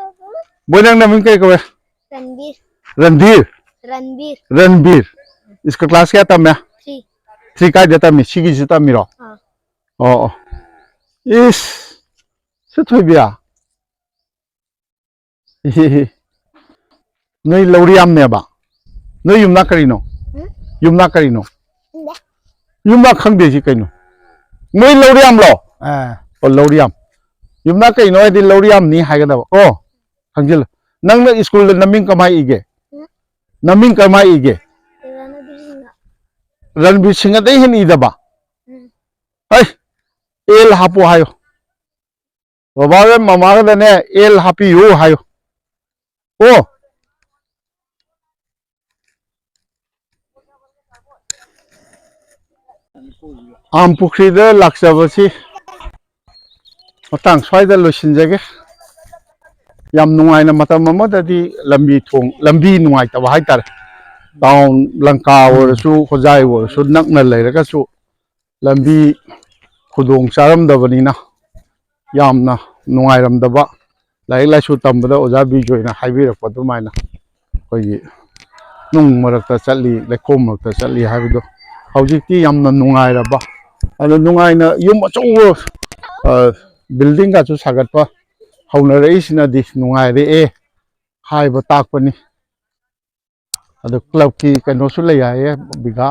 ꯕꯣꯏ, ꯅꯪ ꯅꯃꯤꯡ ꯀꯩ ꯀꯧꯋꯦ? ꯔꯟꯕꯤꯔ꯫ ꯔꯟꯙꯤꯔ? ꯔꯟꯕꯤꯔ꯫ ꯔꯟꯕꯤꯔ꯫ ꯁ꯭ꯀꯨꯜ class ꯀꯌꯥ ꯇꯝꯃꯦ? Three꯫ Three ꯀꯥꯏꯗ ꯇꯝꯃꯤ? ꯁꯤꯒꯤꯁꯨ ꯇꯝꯃꯤꯔꯣ? ꯑꯥ꯫ ꯑꯣ, ꯑꯣ꯫ ꯏꯁ! ꯁꯤ ꯊꯣꯏꯕꯤꯌꯥ? ꯅꯣꯏ ꯂꯧꯔꯤꯌꯥꯝꯅꯦꯕ? ꯅꯣꯏ ꯌꯨꯝꯅꯥꯛ ꯀꯔꯤꯅꯣ? ꯎꯝ? ꯌꯨꯝꯅꯥꯛ ꯀꯔꯤꯅꯣ? ꯈꯪꯗꯦ꯫ ꯌꯨꯝꯅꯥꯛ ꯈꯪꯗꯦ ꯁꯤ ꯀꯩꯅꯣ? ꯅꯣꯏ ꯂꯧꯔꯤꯌꯥꯝꯂꯣ? ꯑꯥ꯫ ꯑꯣ, ꯂꯧꯔꯤꯌꯥꯝ꯫ ꯌꯨꯝꯅꯥꯛ ꯀꯩꯅꯣ ꯍꯥꯏꯗꯤ ꯂꯧꯔꯤꯌꯥꯝꯅꯤ ꯍꯥꯏꯒꯗꯕ꯫ ꯀꯣ? ꯈꯪꯖꯤꯜꯂꯨ꯫ ꯅꯪꯅ ꯁ꯭ꯀꯨꯜꯗ ꯅꯃꯤꯡ ꯀꯃꯥꯏ ꯏꯒꯦ? ꯎꯝ? ꯅꯃꯤꯡ ꯀꯃꯥꯏ ꯏꯒꯦ? ꯔꯟꯕꯤꯔ ꯁꯤꯡꯍ꯫ ꯔꯟꯕꯤꯔ ꯁꯤꯡꯍꯗꯩ ꯍꯦꯟꯅ ꯏꯗꯕ? ꯎꯝ꯫ ꯍꯩ! L ꯍꯥꯞꯄꯣ ꯍꯥꯏꯌꯣ꯫ ꯕꯕꯥꯒ ꯃꯃꯥꯒꯗꯅꯦ L ꯍꯥꯞꯄꯤꯌꯨ ꯍꯥꯏꯌꯨ꯫ ꯑꯣ꯫ ꯑꯥꯝ ꯄꯨꯈ꯭ꯔꯤꯗ ꯂꯥꯛꯆꯕꯁꯤ ꯃꯇꯥꯡ ꯁ꯭ꯋꯥꯏꯗ ꯂꯣꯏꯁꯤꯟꯖꯒꯦ꯫ ꯌꯥꯝ ꯅꯨꯡꯉꯥꯏꯅ ꯃꯇꯝ ꯑꯃꯗꯗꯤ ꯂꯝꯕꯤ ꯊꯣꯡ, ꯂꯝꯕꯤ ꯅꯨꯡꯉꯥꯏꯇꯕ ꯍꯥꯏꯇꯥꯔꯦ꯫ Town ꯂꯪꯀꯥ ꯎꯝ꯫ ꯑꯣꯏꯔꯁꯨ, ꯍꯣꯖꯥꯏ ꯑꯣꯏꯔꯁꯨ ꯅꯛꯅ ꯂꯩꯔꯒꯁꯨ ꯂꯝꯕꯤ ꯈꯨꯗꯣꯡ ꯆꯥꯔꯝꯗꯕꯅꯤꯅ ꯌꯥꯝꯅ ꯅꯨꯡꯉꯥꯏꯔꯝꯗꯕ, ꯂꯥꯏꯔꯤꯛ ꯂꯥꯏꯁꯨ ꯇꯝꯕꯗ ꯑꯣꯖꯥ ꯕꯤꯖꯣꯏꯅ ꯍꯥꯏꯕꯤꯔꯛꯄ ꯑꯗꯨꯃꯥꯏꯅ ꯑꯩꯈꯣꯏꯒꯤ ꯅꯨꯡ ꯃꯔꯛꯇ ꯆꯠꯂꯤ, ꯂꯩꯈꯣꯝ ꯃꯔꯛꯇ ꯆꯠꯂꯤ ꯍꯥꯏꯕꯗꯣ ꯍꯧꯖꯤꯛꯇꯤ ꯌꯥꯝꯅ ꯅꯨꯡꯉꯥꯏꯔꯕ, ꯑꯗꯣ ꯅꯨꯡꯉꯥꯏꯅ ꯌꯨꯝ ꯑꯆꯧꯕ, ꯑ, building ꯒꯁꯨ ꯁꯥꯒꯠꯄ ꯍꯧꯅꯔꯛꯏꯁꯤꯅꯗꯤ ꯅꯨꯡꯉꯥꯏꯔꯛꯑꯦ ꯍꯥꯏꯕ ꯇꯥꯛꯄꯅꯤ꯫ ꯑꯗꯣ club ꯀꯤ ꯀꯩꯅꯣꯁꯨ ꯂꯩ ꯍꯥꯏꯌꯦ, ꯕꯤꯘꯥ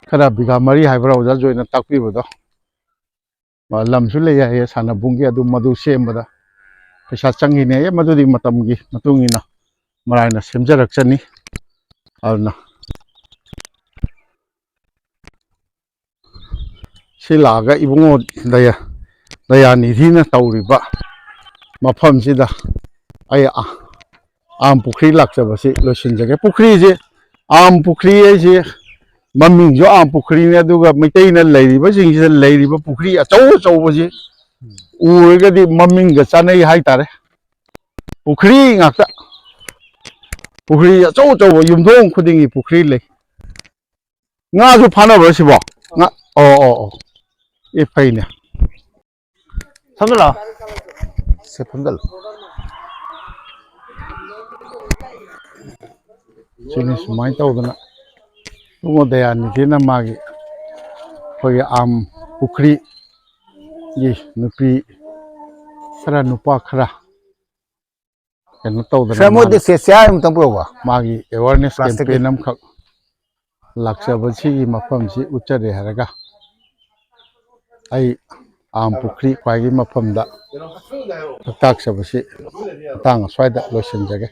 ꯈꯔ ꯕꯤꯒꯥ ꯃꯔꯤ ꯍꯥꯏꯕ꯭ꯔꯥ ꯑꯣꯖꯥ ꯖꯣꯏꯅ ꯇꯥꯛꯄꯤꯕꯗꯣ, ꯂꯝꯁꯨ ꯂꯩ ꯍꯥꯏꯌꯦ ꯁꯥꯟꯅꯕꯨꯡꯒꯤ, ꯑꯗꯨ ꯃꯗꯨ ꯁꯦꯝꯕꯗ ꯄꯩꯁꯥ ꯆꯪꯈꯤꯅꯤ ꯍꯥꯏꯌꯦ꯫ ꯃꯗꯨꯗꯤ ꯃꯇꯝꯒꯤ ꯃꯇꯨꯡ ꯏꯟꯅ ꯃꯔꯥꯏꯅ ꯁꯦꯝꯖꯔꯛꯆꯅꯤ꯫ ꯑꯗꯨꯅ ꯁꯤ ꯂꯥꯛꯑꯒ ꯏꯕꯨꯡꯉꯣ ꯗꯌꯥ-, ꯗꯌꯥꯅꯤꯙꯤꯅ ꯇꯧꯔꯤꯕ ꯃꯐꯝꯁꯤꯗ ꯑꯩ ꯑ-, ꯑꯥꯝ ꯄꯨꯈ꯭ꯔꯤ ꯂꯥꯛꯆꯕꯁꯤ ꯂꯣꯏꯁꯤꯟꯖꯒꯦ꯫ ꯄꯨꯈ꯭ꯔꯤꯁꯤ, ꯑꯥꯝ ꯄꯨꯈ꯭ꯔꯤ ꯍꯥꯏꯁꯤ ꯃꯃꯤꯡꯁꯨ ꯑꯥꯝ ꯄꯨꯈ꯭ꯔꯤꯅꯤ, ꯑꯗꯨꯒ ꯃꯩꯇꯩꯅ ꯂꯩꯔꯤꯕꯁꯤꯡꯁꯤꯗ ꯂꯩꯔꯤꯕ ꯄꯨꯈ꯭ꯔꯤ ꯑꯆꯧ ꯑꯆꯧꯕꯁꯤ ꯎꯔꯒꯗꯤ ꯃꯃꯤꯡꯒ ꯆꯥꯅꯩ ꯍꯥꯏꯇꯥꯔꯦ꯫ ꯄꯨꯈ꯭ꯔꯤ ꯉꯥꯛꯇ, ꯄꯨꯈ꯭ꯔꯤ ꯑꯆꯧ ꯑꯆꯧꯕ, ꯌꯨꯝꯊꯣꯡ ꯈꯨꯗꯤꯡꯒꯤ ꯄꯨꯈ꯭ꯔꯤ ꯂꯩ꯫ ꯉꯥꯁꯨ ꯐꯥꯅꯕ꯭ꯔꯣ ꯁꯤꯕꯣ? ꯉꯥ, ꯑꯣ, ꯑꯣ, ꯑꯣ꯫ ꯑꯦ, ꯐꯩꯅꯦ꯫ ꯐꯝꯖꯜꯂꯣ꯫ ꯁꯦ, ꯐꯝꯖꯜꯂꯣ꯫ ꯁꯤꯅꯤ ꯁꯨꯃꯥꯏꯅ ꯇꯧꯗꯅ ꯏꯕꯨꯡꯉꯣ ꯗꯌꯥꯅꯤꯙꯤꯅ ꯃꯥꯒꯤ ꯑꯩꯈꯣꯏꯒꯤ ꯑꯥꯝ ꯄꯨꯈ꯭ꯔꯤꯒꯤ ꯅꯨꯄꯤ ꯈꯔ, ꯅꯨꯄꯥ ꯈꯔ ꯀꯩꯅꯣ ꯇꯧꯗꯅ ꯁꯥꯔ, ꯃꯣꯏꯗꯤ ꯃꯥꯅ ꯁꯦ, ꯆꯤꯌꯥꯔ ꯑꯃꯇꯪ ꯄꯨꯔꯛꯎꯕ꯫ ꯃꯥꯒꯤ awareness ꯄ꯭ꯂꯥꯁꯇꯤꯛꯀꯤ꯫ Campaign ꯑꯃꯈꯛ ꯂꯥꯛꯆꯕꯁꯤꯒꯤ ꯃꯐꯝꯁꯤ ꯎꯠꯆꯔꯦ ꯍꯥꯏꯔꯒ ꯑꯩ ꯑꯥꯝ ꯄꯨꯈ꯭ꯔꯤ ꯈ꯭ꯋꯥꯏꯒꯤ ꯃꯐꯝꯗ ꯂꯣꯛꯇꯥꯛꯆꯕꯁꯤ ꯃꯇꯥꯡ ꯑꯁ꯭ꯋꯥꯏꯗ ꯂꯣꯏꯁꯤꯟꯖꯒꯦ꯫